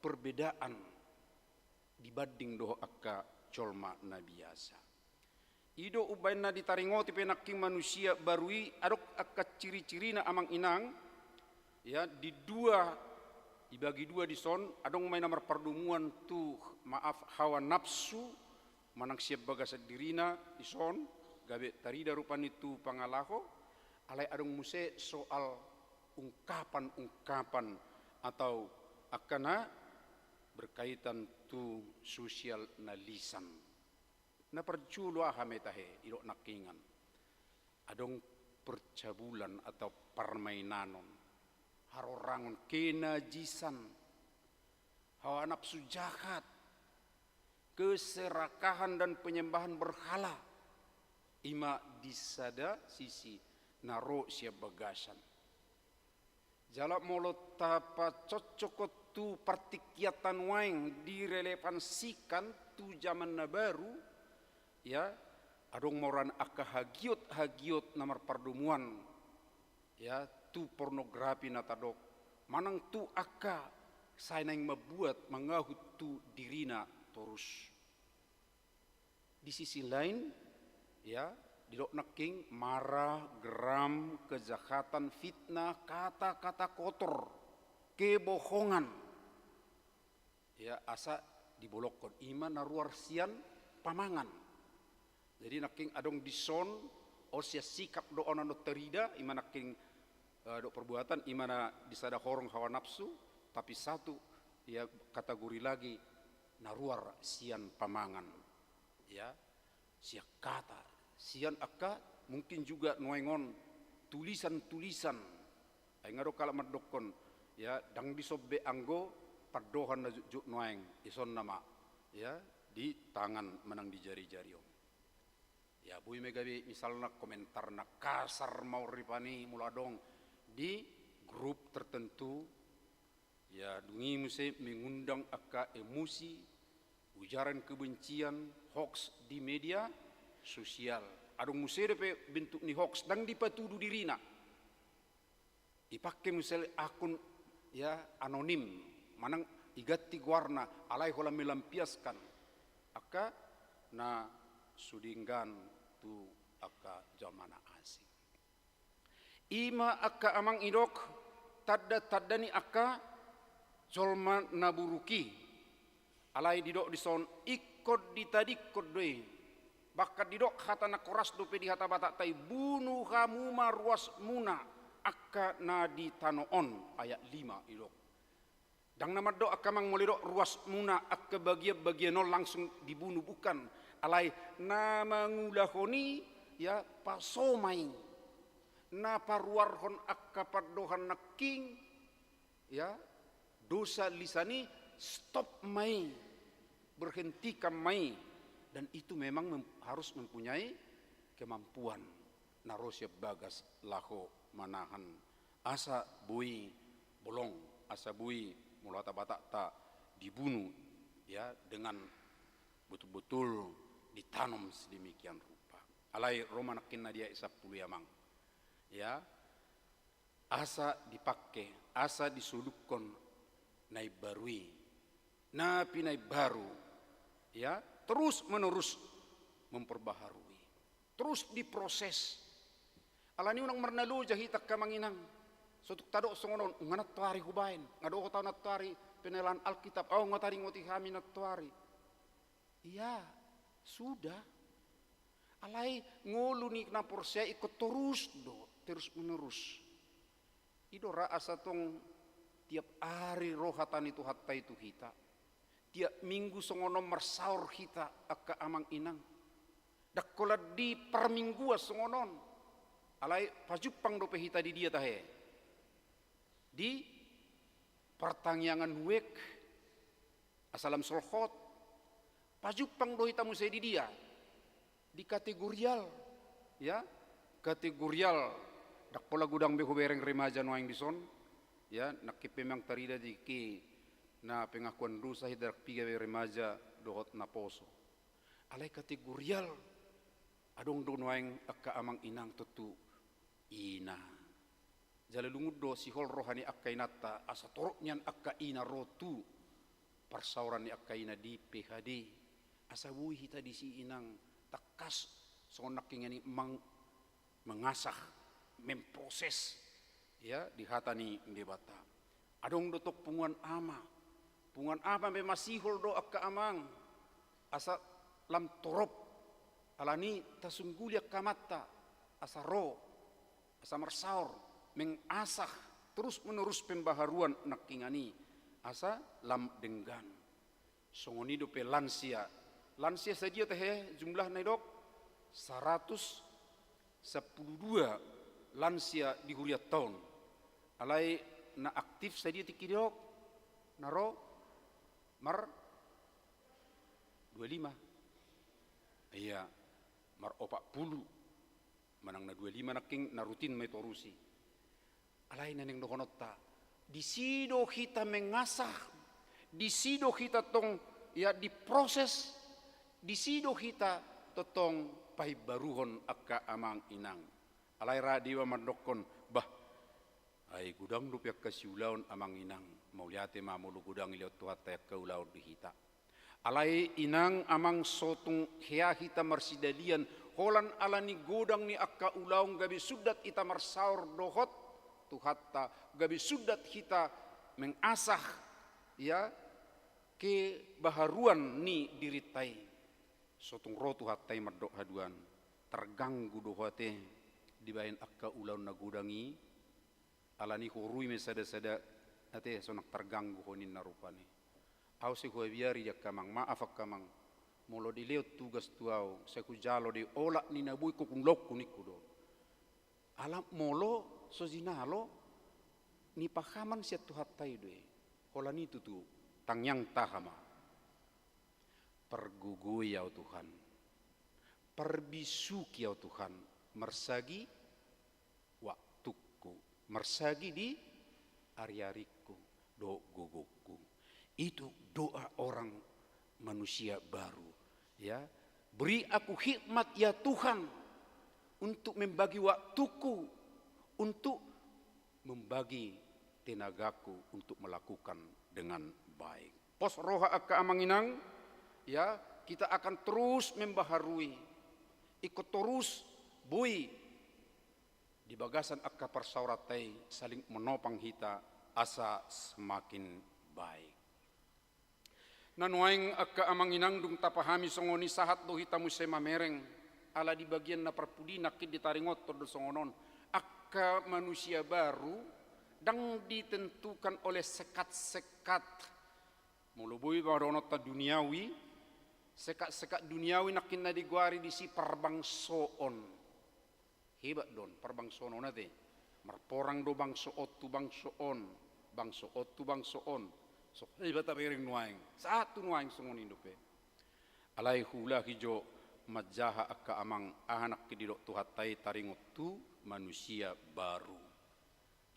perbedaan dibanding dohot angka jolma na biasa. I do umbahen na ditaringoti pe nangkin manusia baru i, adong angka ciri-cirina amang inang, ya, di dua, dibagi dua dison, adong ma i na marpardomuan tu, maaf, hawa nafsu, manang sian bagasan dirina dison, gabe tarida rupani tu pangalaho, alai adong muse soal ungkapan-ungkapan atau angka na berkaitan tu sosial na lisan. Na parjolo aha ma i tahe, didok nangkiningan? Adong percabulan atau parmainanon, harorangon, kenajisan, hawa nafsu jahat, keserakahan dan penyembahan berhala, ima di sada sisi na ro sian bagasan. Jala molo tapacocokhon tu partingkianta nuaeng direlevansikan tu jaman na baru, ya, adong ma roha angka hagiot-hagiot na marpardomuan, ya, tu pornografi na tadok, manang tu angka sai naeng mambuat, mangahut tu dirina torus. Di sisi lain, ya, didok nangkin marah, geram, kejahatan, fitnah, kata-kata kotor, kebohongan. Ya, asa dibolongkon, ima na ruar sian pamangan. Jadi nangkin adong dison, on sian sikap do on na tarida, ima nangkin, eh, dohot perbuatan, ima na di sada horong hawa nafsu, tapi satu, ya, kategori lagi na ruar sian pamangan. Ya, sian kata, sian angka mungkin juga nuaeng on tulisan-tulisan. Ai nga adong halak mandokkon, ya, ndang dison be anggo pandohan na jotjot nuaeng, dison nama, ya, di tangan manang di jari-jari on. Ya, boi ma gabe misalna komentar na kasar ma on rupani molo adong di grup tertentu, ya, dung i muse mengundang angka emosi, ujaran kebencian, hoax di media sosial. Adong muse dope bentuk ni hoax, ndang dipatudu dirina. Dipake muse akun, ya, anonim, manang diganti goarna, alai holan melampiaskan angka na so denggan tu angka jolma na asing. I ma angka amang didok tanda-tanda ni angka jolma na buruk i. Alai didok dison ingkon ditadingkon do i. Bahkan didok hata na horas dope di hata Batakta i, bunu hamu ma ruasmuna angka na di tano on, ayat lima didok. Ndang na mandok angka amang molo didok ruasmuna angka bagian-bagian on langsung dibunu, bukan. Alai na mangulahon i, ya, paso ma i. Na paruarhon angka pandohan nangkin, ya, dosa lisan i, stop ma i, berhentikan ma i. Dan itu memang mem-, harus mempunyai kemampuan na ro sian bagas laho manahan, asa boi bolong, asa boi molo hata Batakta dibunu, ya, dengan betul-betul ditanom sedemikian rupa. Alai ro ma nangkin na di ayat sampulu i, amang. Ya, asa dipake, asa disolukkon na imbaru i, na pinaimbaru, ya, terus menerus memperbaharui, terus diproses. Alani unang marnaloja hita angka amang inang. Sotung tadok songon on, nga nantoari hubaen, nga dohot au nantoari penelaahan Alkitab, au nga taringot i hami nantoari. Ya, sudah. Alai ngolu ni na porsea ingkon torus do, terus menerus. I do ra asa tong tiap ari ro hata ni Tuhanta i tu hita. Tiap minggu songon on marsaor hita angka amang inang. Ndang holan di parmingguan songon on. Alai pajumpang dope hita di dia tahe? Di partangiangan wijk, asa lam solhot. Pajumpang do hita muse di dia? Di kategorial, ya, kategorial. Ndang pola godang be hubereng remaja nuaeng dison, ya, nangkin pe memang tarida di ke na pengakuan dosa hita, ndang piga be remaja dohot naposo. Alai kategorial, adong do nuaeng angka amang inang tontu ina. Jala lungun do sihol roha ni angka inanta, asa torop nian angka ina ro tu parsaoran ni angka ina di P H D. Asa boi hita disi inang tangkas songon nangkin i mang-, mengasah, memproses, ya, di hata ni Debata. Adong do tong punguan ama. Punguan ama pe masihol do angka amang. Asa lam torop. Alani tasungguli angka amanta. Asa ro. Asa marsaor, mengasah terus menerus pembaharuan nangkin i, asa lam denggan. Songon i dope lansia. Lansia sadia tahe jumlahna didok? Saratus sampulu dua lansia di hurianta on. Alai na aktif sadia tingki didok? Na ro mar dua lima. Ia, mar opat pulu. Manang na dua lima nangkin na rutin ma i torusi. Alai na naeng dohononta, disi do hita mengasah, disi do hita tong, ya, diproses, disi do hita tongtong paimbaruhon angka amang inang. Alai ra deba mandokkon, bah, ai godang dope angka siulaon amang inang, mauliate ma molo godang dilehon Tuhanta angka ulaon di hita. Alai inang amang, so tung hea hita marsidalian, holan alani godang ni angka ulaon gabe sundat hita marsaor dohot Tuhanta, gabe sundat hita mengasah, ya, kebaharuan ni dirinta i. So tung ro Tuhanta i mandok haduan, terganggu do ho ate dibaen angka ulaon na godang i? Alani horui ma sada-sada ate sonang terganggu ho ninna rupani. Au sai huabiari di angka amang, maaf angka amang. Molo dilehon tugas tu au, sai hujalo do i olat ni na boi hulaonkon ningku do. Ala molo so jinalo nipahaman sian Tuhanta i do i. Holan i tutu, tangiang taha ma. Pargogoi au Tuhan. Parbisuhi au Tuhan, marsagi waktungku, marsagi di ariaringku dohot gogongku. Itu doa orang manusia baru. Ya, beri aku hikmat ya Tuhan untuk membagi waktungku, untuk membagi tenagaku untuk melakukan dengan baik. Pos roha angka amang inang, ya, kita akan terus membaharui, ingkon torus boi di bagasan angka parsaoranta i saling menopang hita asa semakin baik. Na nuaeng angka amang inang dung tapahami songon i sahat do hita muse mamereng, ala di bagian na parpudi nangkin ditaringothon do songon on. Angka manusia baru ndang ditentukan oleh sekat-sekat. Molo boi ma dohononta duniawi, sekat-sekat duniawi nangkin na digoari disi parbangsoon. Hebat do on parbangsoon on ate. Marporang do bangso on tu bangso on, bangso on tu bangso on. So hebat tabereng nuaeng, sahat tu nuaeng songon i dope. Alai huulahi jo manjaha angka amang, aha nangkin didok Tuhanta i taringot tu manusia baru.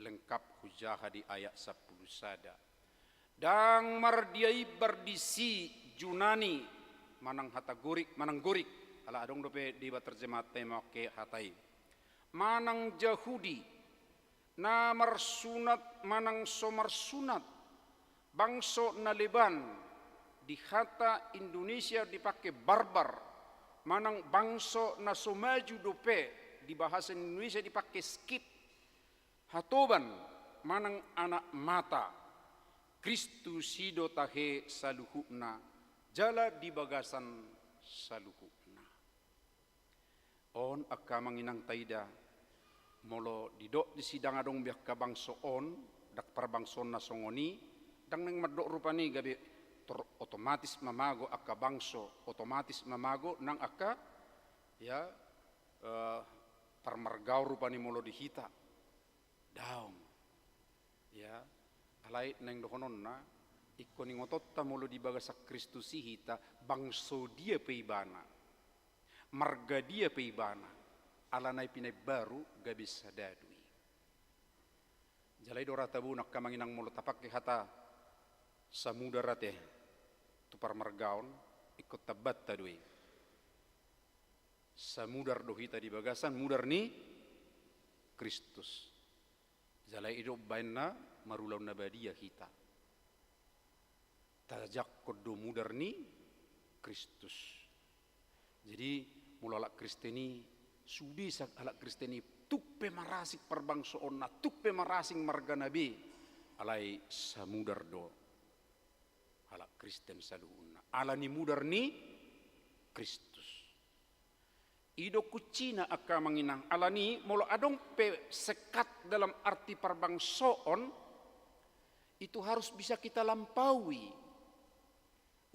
Lengkap hujaha di ayat sampulu sada. Ndang mardia imbar disi Junani manang hata Gorik, manang Gorik, ala adong dope deba terjemahanta i make hata i. Manang Jahudi, na marsunat manang so marsunat, bangso na leban, di hata Indonesia dipake barbar, manang bangso na so maju dope, di bahasa Indonesia dipake skit, hatoban manang anak mata, Kristus i do tahe saluhutna, jala di bagasan saluhutna. On angka amang inang taida, molo didok disi ndang adong be angka bangso on, ndang parbangsoon na songon i, ndang naeng mandok rupani gabe tor-, otomatis mamago angka bangso, otomatis mamago nang angka, ya, eh, parmargaon rupani molo di hita. Daong. Ya, alai naeng dohononna, ingkon ingotonta molo di bagasan Kristus i hita, bangso dia pe ibana, marga dia pe ibana, alana i pinaimbaru gabe sada do i. Jala i do ra tabo on angka amang inang molo tapake hata samudar ate tu parmargaon, ingkon tambanta do i. Samudar do hita di bagasan mudar ni Kristus. Jala i do umbahen na marulaon na badia hita. Tajangkon do mudar ni Kristus. Jadi, molo halak Kristen i, sude sa halak Kristen i, tung pe marasing parbangsoonna, tung pe marasing margana be, alai samudar do halak Kristen saluhutna. Ala ni mudar ni Kristus. I do kuncina angka amang inang, ala ni molo adong pe sekat dalam arti parbangsoon, itu harus bisa kita lampaui.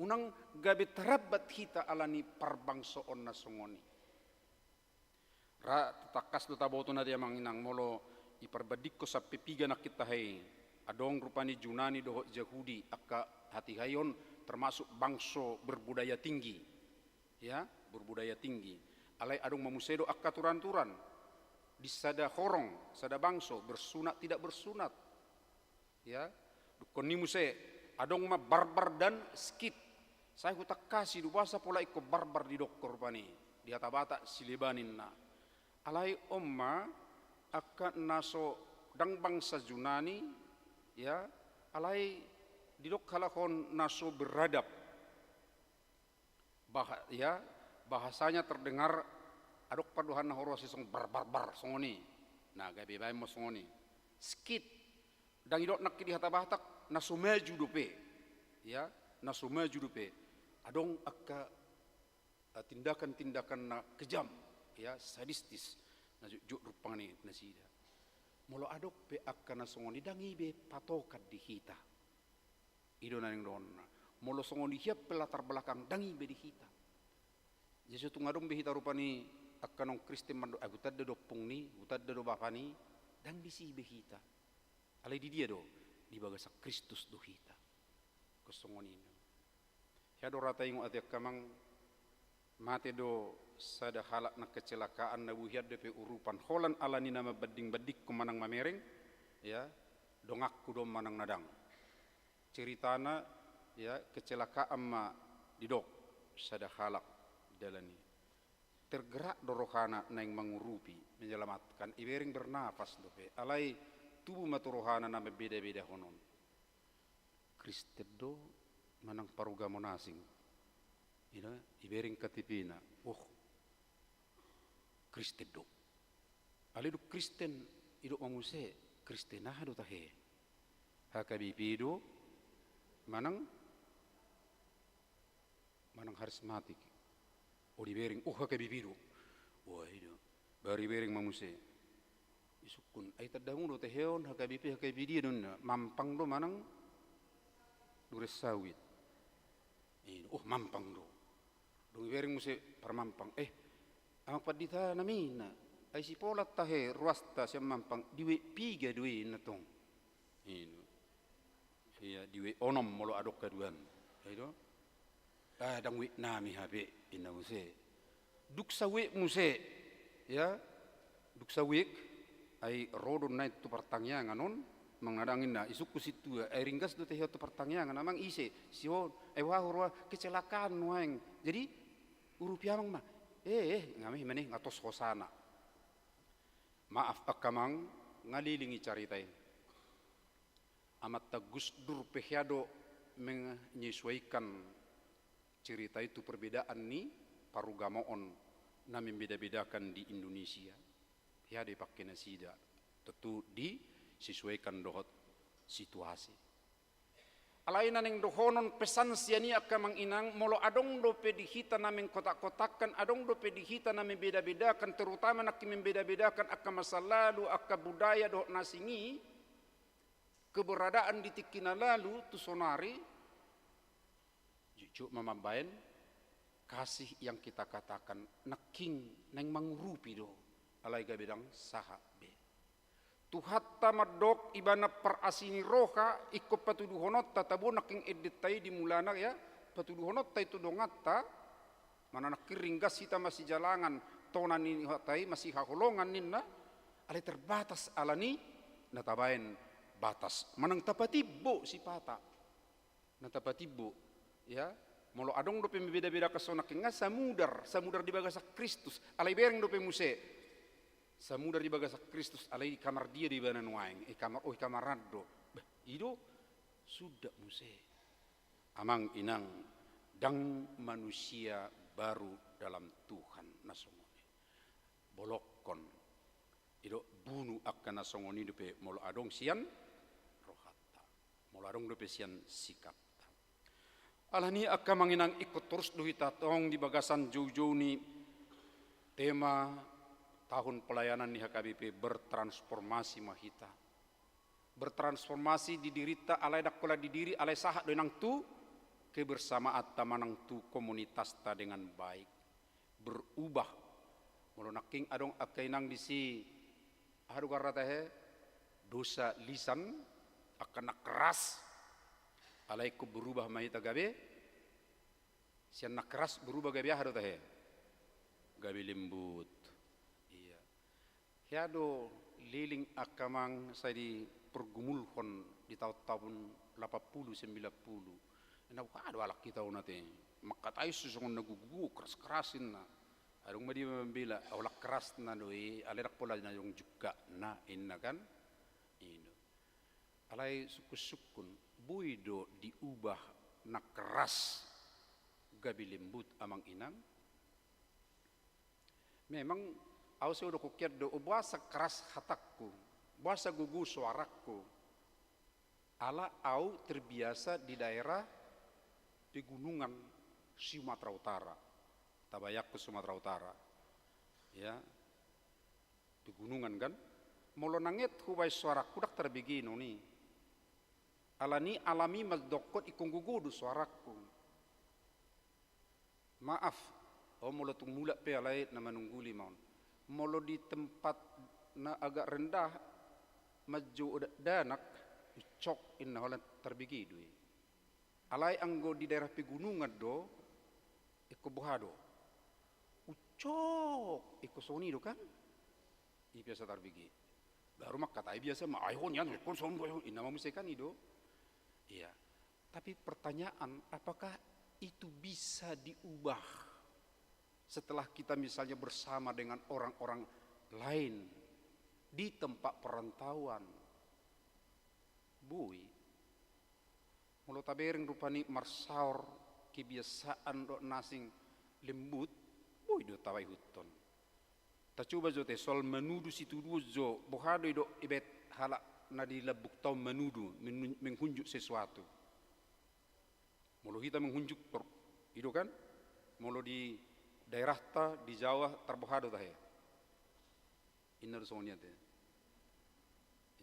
Unang gabe tarambat hita ala ni parbangsoon na songon i. Ra tatangkas do taboto na di amang inang molo diparbandingkon sampe piga nangkin tahe i. Adong rupani Junani dohot Jahudi, angka hatiha i on termasuk bangso berbudaya tinggi. Ya, berbudaya tinggi. Alai adong ma muse do angka aturan-aturan. Di sada horong, sada bangso, bersunat tidak bersunat. Ya, dungkon ni muse, adong ma barbar dan skit. Sai hutangkasi do boasa pola ingkon barbar didokkon rupani, di hata Batak sileban ninna. Alai on ma, angka na so ndang bangsa Junani, ya, alai didok halak on na so beradab. Bah-, ya, bahasanya terdengar, adong pandohanna huroha sisong bar, bar, bar, songon i. Nah, gabe baen ma songon i. Skit. Ndang idok nangkin di hata Batak, na so maju dope. Ya, na so maju dope. Adong angka, eh, tindakan-tindakan na kejam, ya, sadistis. Na jotjot rumpang ni nasida. Molo adong pe angka na songon i ndang i be patokan di hita. I do na naeng dohonna. Molo songon i hian pe latar belakang ndang i be di hita. Jadi so tung adong be hita rupani angka non Kristen mandok, ah, hutanda do ompung ni, hutanda do bapa ni, ndang disi be hita. Alai di dia do, di bagasan Kristus do hita. Ingkon songon i. Hea do ra taingot ate angka amang, Mate do sada halak na kecelakaan na boi hian dope urupan. Holan ala ni na mambanding-bandingkon manang mamereng, ya, donganku do manang na dang. Ceritana, ya, kecelakaan ma didok sada halak di dalan i. Tergerak do rohana naeng mangurupi, menyelamatkan, ibereng bernapas dope. Alai tubu ma tu rohana na mambeda-bedahonon. Kristen do manang parugamon asing. Ina, ibereng K T P-na. Oh, Kristen do. Alai dung Kristen, idok ma muse, Kristen aha do tahe? H K B P do, manang, manang harismatik. Oh, dibereng, oh, H K B P do. Wah, i do. Baru ibereng ma muse. Isungkun, ai tanda muna do tahe on, H K B P, H K B P dia do ninna, mampang do manang duren sawit. I do, oh, mampang do. Dung ibereng muse parmampang. Eh, amang pandita nami ninna, ai sipola tahe ruasta sian mampang, di wijk piga do i ninna tong. I do. Ia, di wijk onom molo adong haduan. I do. Ah, dang wijk nami hape, ninna muse. Dung sawijk muse, ya. Dung sawijk, ai ro do naeng tu partangiangan on, manang na dang ninna, isungkun sintua, ai ringgas do tahe on tu partangiangan, amang ise, si on, ai boha huroha, kecelakaan nuaeng. Jadi, urupi amang ma. Eh, eh, nga muse i ma ne, nga tos hosana. Maaf angka amang, nga leleng i carita i. Amanta Gus Dur pe hea do menyesuaikan cerita i tu perbedaan ni parugamoon na membeda-bedakan di Indonesia. Hea do ipangke nasida, tentu disesuaikan dohot situasi. Alai na naeng dohonon pesan sian i angka amang inang, molo adong dope di hita na mengkotak-kotakkan, adong dope di hita na membeda-bedakan, terutama nangkin membeda-bedakan angka masa lalu, angka budaya dohot na asing i, keberadaan di tingki na lalu tu sonari, jujur ma mambaen kasih yang kita katakan nangkin naeng mangurupi do, alai gabe dang sahat be. Tuhanta mandok ibana parasi ni roha, ingkon patuduhononta, tabo nangkin endenta i di mulana ya, patuduhononta i tu donganta, manang nangkin ringgas hita masijalangan, tona ni hata i masihaholongan ninna, alai terbatas ala ni na tabaen batas. Manang tapatimbo sipata. Na tapatimbo, ya. Molo adong dope membeda-bedakan songon nangkin nga samudar, samudar di bagasan Kristus, alai bereng dope muse. Samudar di bagasan Kristus, alai i kamar dia do ibana nuaeng, i kamar, oh, i kamar an do. Bah, i do, suda muse. Amang inang, dang manusia baru dalam Tuhan na songon i. Bolongkon. I do, bunu angka na songon i dope molo adong sian rohanta. Molo adong dope sian sikapta. Ala ni i angka amang inang, ingkon torus do hita tong di bagasan joujou ni tema tahun pelayanan ni H K B P, bertransformasi ma hita. Bertransformasi di dirinta, alai dang holan di diri, alai sahat do inang tu kebersamaanta manang tu komunitasta dengan baik. Berubah. Molo nangkin adong angka inang disi, aha do goarna tahe, dosa lisan, angka na keras, alai ingkon berubah ma hita gabe, sian na keras berubah gabe aha do tahe? Gabe lembut. Iya. Hea do leleng angka amang sai dipergumulhon di taon-taon lapan puluh, sembilan puluh. Ninna, boha do halak hita on ate? Mangkatai so songon na gogo, keras-keras ninna. Adong ma dia mambela, holan kerasna do i, alai dang pola na adong jungkatna, ninna kan? I do. Alai sungkun-sungkun, boi do diubah na keras gabe lembut amang inang? Memang au sai hudokkon hian do, o boasa keras hatangku, boasa gogo soarangku. Ala au terbiasa di daerah pegunungan Sumatera Utara. Tabayangkon Sumatera Utara. Ya. Pegunungan kan. Molo nanget hubaen soarangku dang tarbege non i. Ala ni i alami mandokkon ingkon gogo do soarangku. Maaf, on molo tung mulak pe alai na manungguli ma on. Molo di tempat na agak rendah, manjou dakdanak, ucok ninna holan tarbege do i. Alai anggo di daerah pegunungan do, ingkon boha do. Cok, ingkon songon i do kan? I biasa tarbege. Baru mangkatai biasa ma, ai ho nian, ingkon songon i, inna ma muse kan i do. Iya. Tapi pertanyaan, apakah itu bisa diubah setelah kita misalnya bersama dengan orang-orang lain di tempat perantauan? Boi. Molo tabereng rupani marsaor kebiasaan dohot na asing lembut, boi do tawaihuthon. Tacoba jo te soal manudu situduon jo, boha do didok ibebet halak na di lambungta on manudu, menun-, menghunjuk sesuatu. Molo hita menghunjuk tor-, i do kan? Molo di daerahta, di Jawa, tarboha do tahe. Inna do songon i ate.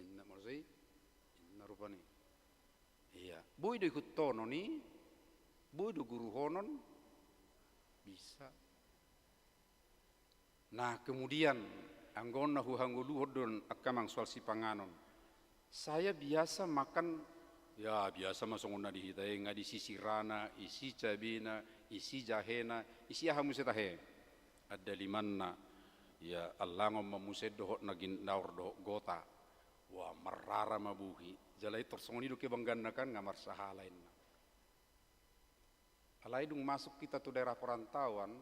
Inna molo so i, inna rupani. Iya, boi do ihuthonon i, boi do guruhonon, bisa. Nah, kemudian, anggo on na huhangoluhon do on angka amang soal sipanganon. Saya biasa makan, ya, biasa ma songon na di hita i, nga disi sirana, isi cabena, isi jahena, isi aha muse tahe. Andalimanna, ya, allangon ma muse dohot na gindaor dohot gota. Wah, marrara ma bohi. Jala i tor songon i do kebanggaanna kan, nga marsahala inna. Alai dung masuk hita tu daerah perantauan,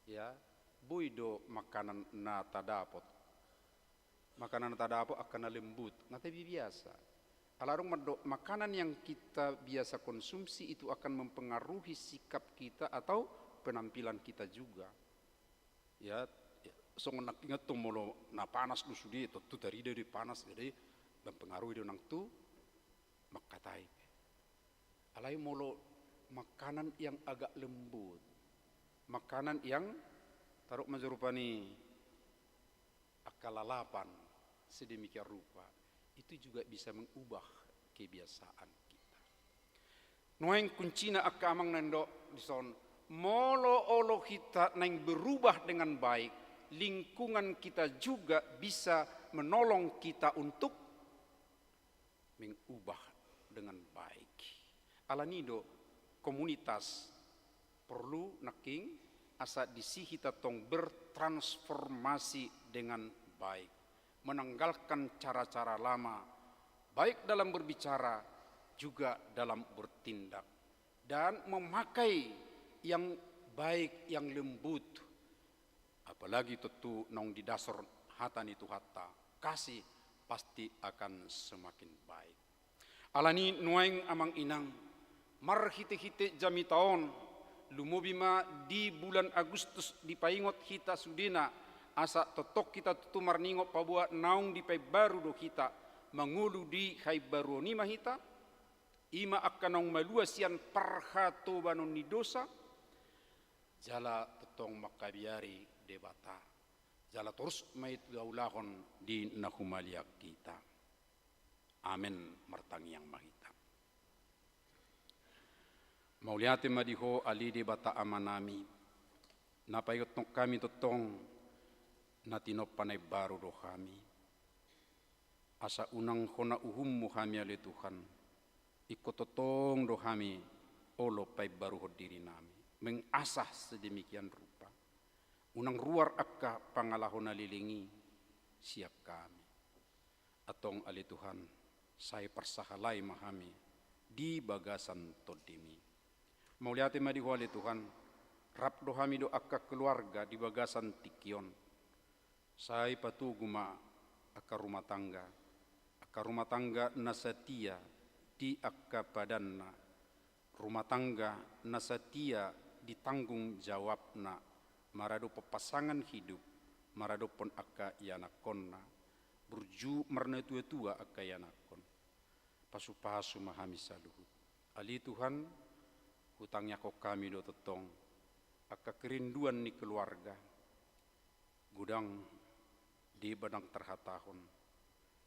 ya, boi do makanan na tadapot. Makanan na tadapot angka na lembut, nga tabiasa. Ala dung mandok, makanan yang kita biasa konsumsi itu akan mempengaruhi sikap kita atau penampilan kita juga. Ya, ya, songon nangkin tong molo na panas do sude, tontu tarida do i panas, jadi mempengaruhi do nang tu mangkatai pe. Alai molo makanan yang agak lembut, makanan yang taruh ma jo rupani angka lalapan sedemikian rupa, itu juga bisa mengubah kebiasaan kita. Nuaeng kuncina angka amang na nidok dison, molo olo hita naeng berubah dengan baik, lingkungan kita juga bisa menolong kita untuk mengubah dengan baik. Alani do komunitas porlu nangkin asa disi hita tong bertransformasi dengan baik, menanggalkan cara-cara lama, baik dalam berbicara juga dalam bertindak, dan memakai yang baik, yang lembut, apalagi tontu naung didasar hata ni Tuhanta, kasih pasti akan semakin baik. Alani nuaeng amang inang, marhite-hite jamita on, lumobi ma di bulan Agustus dipaingot hita sudena, asa tongtong hita tutu marningot paboa naung dipaimbaru do hita, mangolu di haimbaruon i ma hita, i ma angka naung malua sian parhatobanon ni dosa, jala tongtong mangkabiari Debata. Jala torus ma i tu haulahon di na humaliang hita. Amen. Martangiang ma hita. Mauliate ma di Ho ale Debata Amanami, na paingothon hami tongtong na tinompa na imbaru do hami. Asa unang hona uhummu hami ale Tuhan, ingkon tongtong do hami olo paimbaruhon dirinami, mengasah sedemikian rupa. Unang ruar angka pangalaho na leleng i sian hami. Antong ale Tuhan, sai parsahalai ma hami di bagasan Tondimi. Mauliate ma di Ho ale Tuhan, rap do hami dohot angka keluarga di bagasan tingki on. Sai patogu ma angka rumah tangga, angka rumah tangga na satia di angka padanna, rumah tangga na satia di tanggung jawabna, maradophon pasangan hidup, maradophon angka ianakhonna, burju marnatua-tua angka ianakhon. Pasu-pasu ma hami saluhut. Ale Tuhan, hutangiangkon hami do tongtong angka kerinduan ni keluarga, godang deba ndang tarhatahon.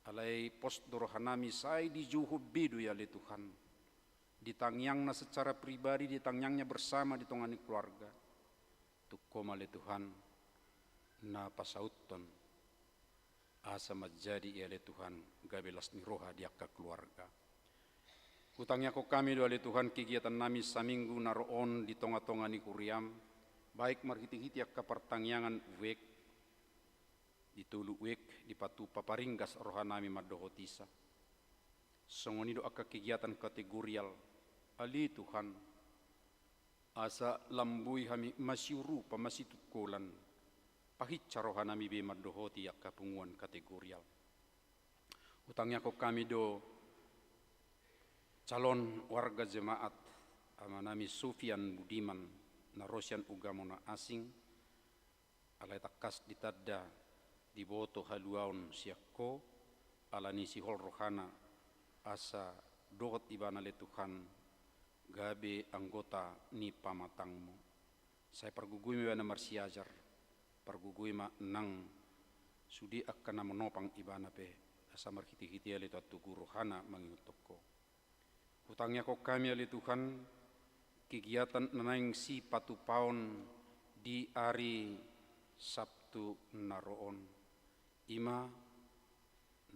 Alai pos do rohanami sai dijouhon be do i ale Tuhan, di tangiangna secara pribadi, di tangiangnya bersama di tonga ni keluarga. Tung Ho ma ale Tuhan na pasauthon, asa manjadi i ale Tuhan gabe las ni roha di angka keluarga. Hutangiangkon hami do ale Tuhan kegiatannami saminggu na ro on di tonga-tonga ni huriam, Baik marhitehite angka partangiangan wijk, di tolu wijk dipatupa paringgas rohanami mandohot ija. Songon i do angka kegiatan kategorial, ale Tuhan, asa lam boi hami masiurupan, masitungkolan, pahinsa rohanami be mandohoti angka punguan kategorial. Hutangiangkon hami do calon warga jemaat amanami Sofian Budiman na ro sian ugamo na asing, alai tangkas ditanda diboto haluaon sian Ho, alani sihol rohana asa dohot ibana ale Tuhan gabe anggota ni pamatangmu. Sai pargogoi ma ibana marsiajar, pargogoi ma nang sude angka na manopang ibana pe, asa marhitehite ale Tuhan togu rohana mangihuthon Ho. Hutangiangkon hami ale Tuhan, kegiatan na naeng sipatupaon di ari Sabtu na ro on. I ma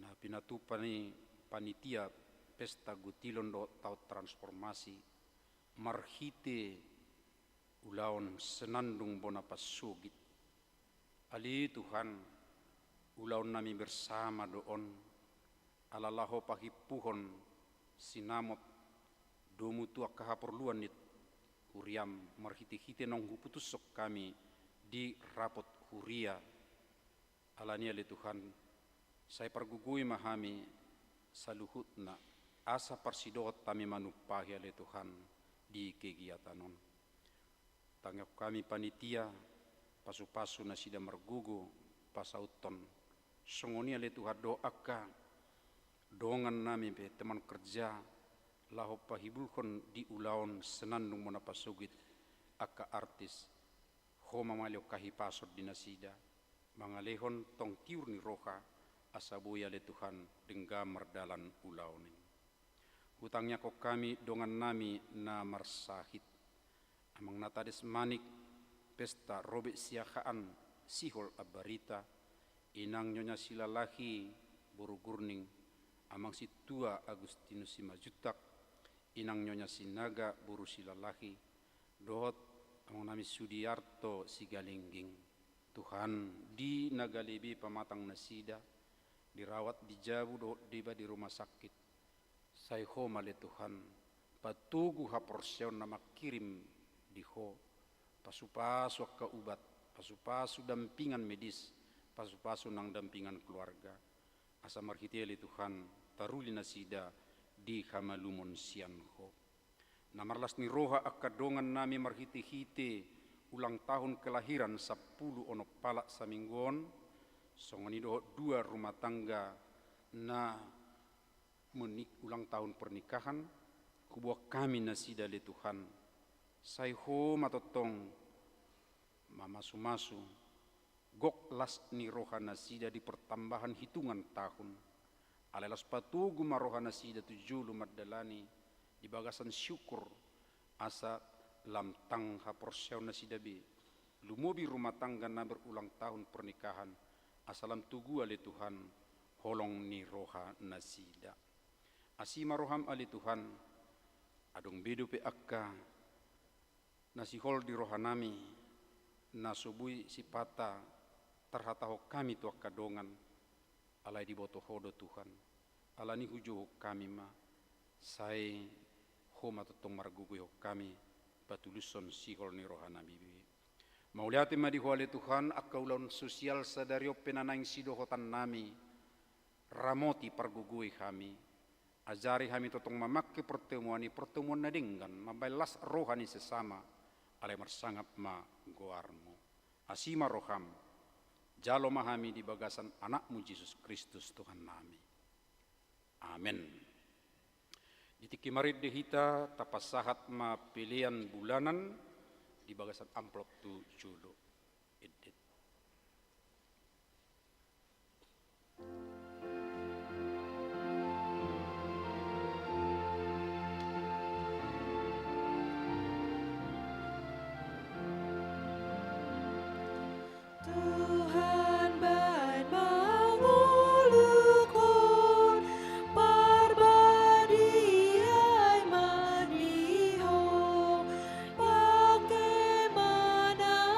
na pinatupa ni panitia pesta gutilon dohot taon transformasi, marhite ulaon Senandung Bona Pasogit. Ale Tuhan, ulaonnami bersama do on, ala laho pahimpuhon sinamot domu tu angka haporluan ni huriam, marhitehite naung huputushon hami di rapot huria. Alani i ale Tuhan, sai pargogoi ma hami saluhutna, asa parsidohot hami manumpahi ale Tuhan di kegiatan on. Tangiangkon hami panitia, pasupasu nasida margogo pasauthon. Songon i ale Tuhan dohot angka dongannami pe teman kerja, laho pahibulhon di ulaon Senandung Bona Pasogit angka artis. Ho ma mangalehon hahipason di nasida, mangalehon tong tiur ni roha, asa boi ale Tuhan denggan mardalan ulaon i. Hutangiangkon hami dongannami na marsahit. Amang Natades Manik, pesta Robek Siahaan, sihol Ambarita, Inang Nyonya Silalahi, boru Gurning, Amang Sintua Agustinus Simanjuntak, Inang Nyonya Sinaga, boru Silalahi, dohot amangnami Sudiarto Sigalingging. Tuhan, di na gale be pamatang nasida, dirawat di jabu dohot deba di rumah sakit, sai Ho ma ale Tuhan patogu haporseaon na mangkirim di Ho, pasupasu angka ubat, pasupasu dampingan medis, pasupasu nang dampingan keluarga, asa marhite ale Tuhan taruli nasida di hamalumon sian Ho. Na marlas ni roha angka dongannami marhitehite ulang tahun kelahiran sampulu onom halak saminggu on, songon i dohot dua rumah tangga na menik-, ulang tahun pernikahan, huboan hami nasida ale Tuhan, sai Ho ma tongtong mamasumasu, gok las ni roha nasida di pertambahan hitungan tahun. Alai laos patogu ma roha nasida tu jolo mandalani di bagasan syukur, asa lam tang haporseaon nasida be, lumobi rumah tangga na berulang tahun pernikahan, asa lam togu ale Tuhan holong ni roha nasida. Asi ma roham ale Tuhan, adong be dope angka na sihol di rohanami, na so boi sipata tarhatahon hami tu angka dongan, alai diboto Ho do Tuhan. Alani i hujou hami ma, sai Ho ma tongtong margogoihon hami, patulushon sihol ni rohanami be. Mauliate ma di Ho ale Tuhan, angka ulaon sosial sadari on pe na naeng sidohotannami, ramoti pargogoi hami, ajari hami tongtong mamangke pertemuan i, pertemuan na denggan, mambahen las roha ni sesama, alai marsangap ma goarmu. Asi ma roham, jalo ma hami di bagasan Anakmu Jesus Kristus Tuhannami. Amen. Di tingki marende hita, tapasahat ma pelean bulanan di bagasan amplop tu jolo. Ende. Tuhan baen mangolukhon, parbadia i ma di ho, pangke ma na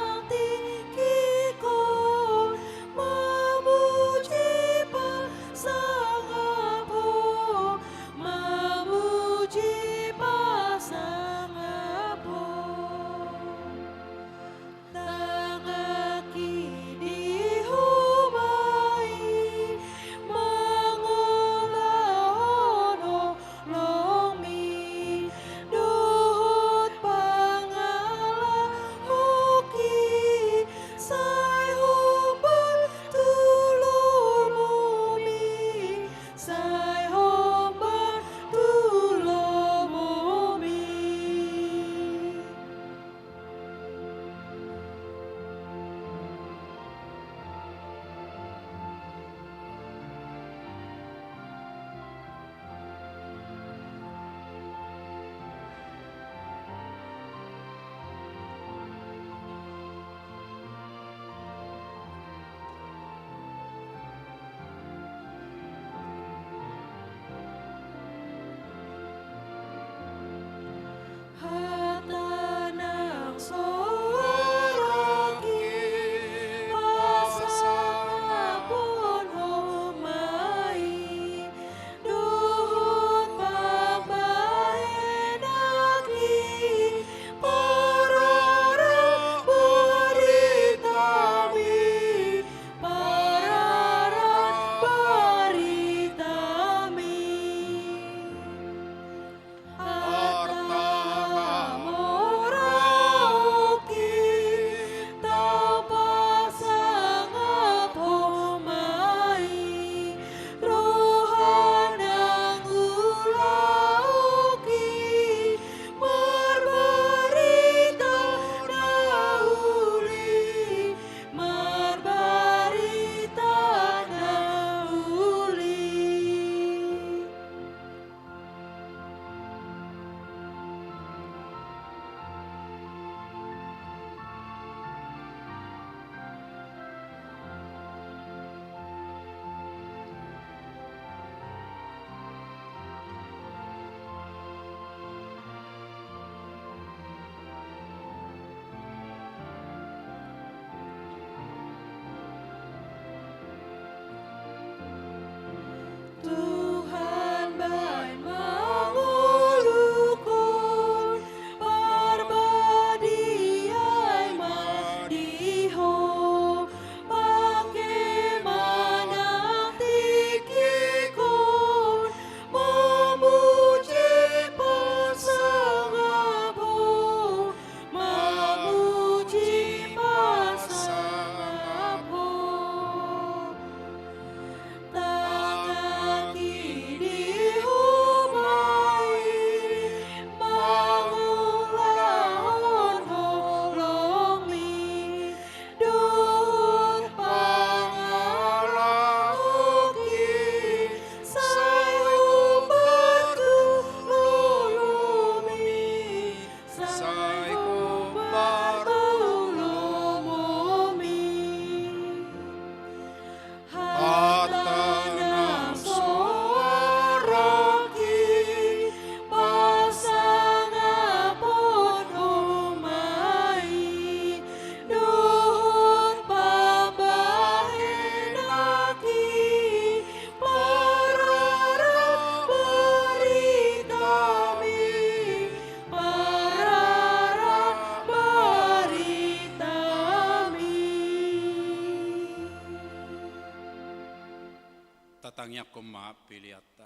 Tangiangkon ma peleanta.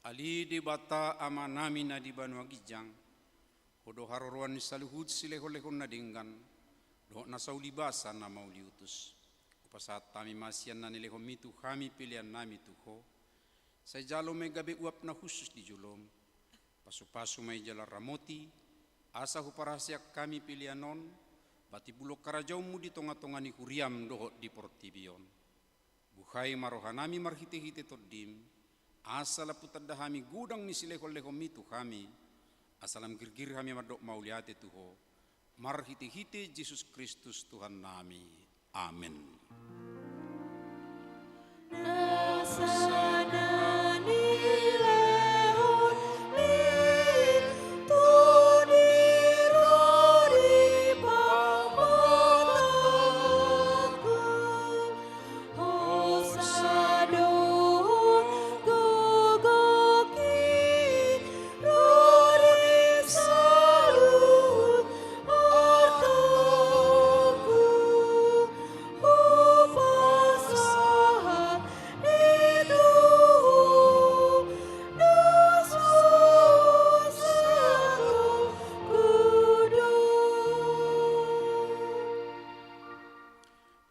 Ale Debata Amanami na di banua ginjang, Ho do haroroan ni saluhut silehonlehon na denggan dohot na saulibasa na mauliutus. Hupasahat hami ma sian na nilehonMi tu hami peleannami tu Ho. Sai jalo ma i gabe uap na hushus di jolom. Pasupasu ma i jala ramoti, asa huparaseak hami pelean on, ba timbulhon harajaonMu di tongatonga ni huriaM dohot di portibi on. Buhai ma rohanami marhitehite TondiM, asa lam hutanda hami godang ni silehonlehonMi tu hami, asa lam girgir hami mandok mauliate tu Ho, marhitehite Jesus Kristus Tuhannami. Amen.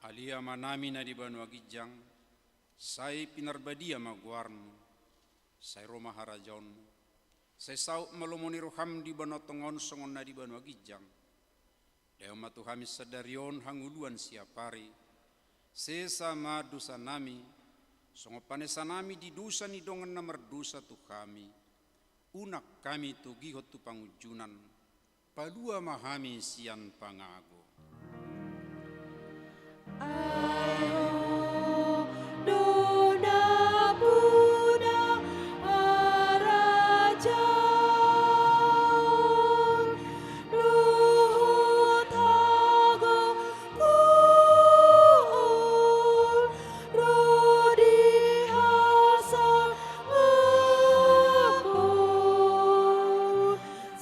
Ale Amanami na di banua ginjang, sai pinarbadia ma goarMu, sai ro ma harajaonMu, sai saut ma lomo ni rohaM di banua tonga on songon na di banua ginjang. Lehon ma tu hami sadari on hangoluan siapari, sesa ma dosanami, songon panesanami di dosa ni dongan na mardosa tu hami, unang hami togihon tu pangunjunan, palua ma hami sian pangago.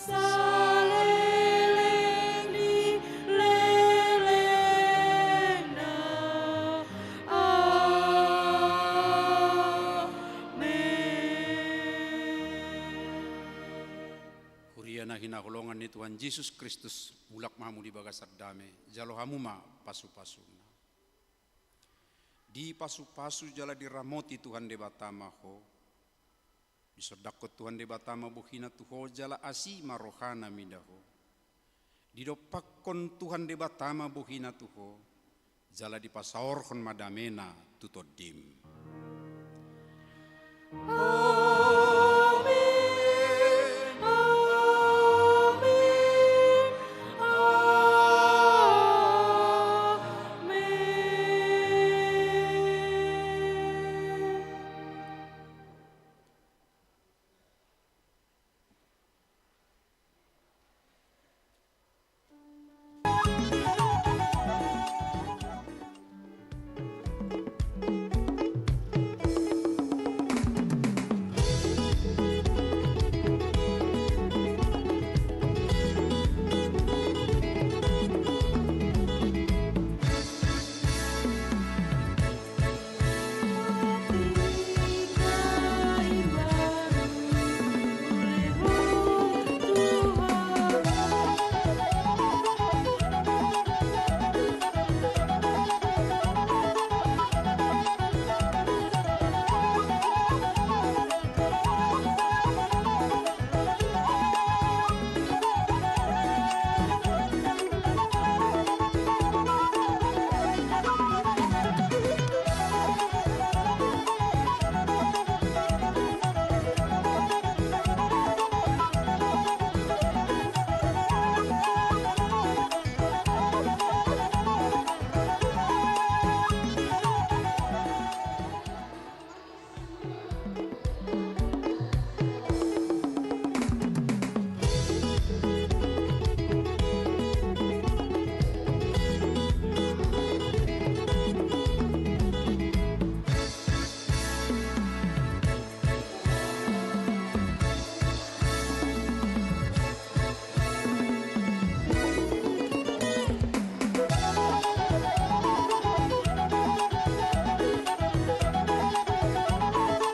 Saleleng ni lelengna. Amen. Huria na hinaholongan ni Tuhan Jesus Kristus, mulak ma hamu di bagasan dame, jalo hamu ma pasupasuna. Dipasupasu jala diramoti Tuhan Debata ma ho. Disondangkon Tuhan Debata ma bohina tu ho jala asi ma rohana mida ho. Didompakkon Tuhan Debata ma bohina tu ho, jala dipasaorhon ma damena tu tondim.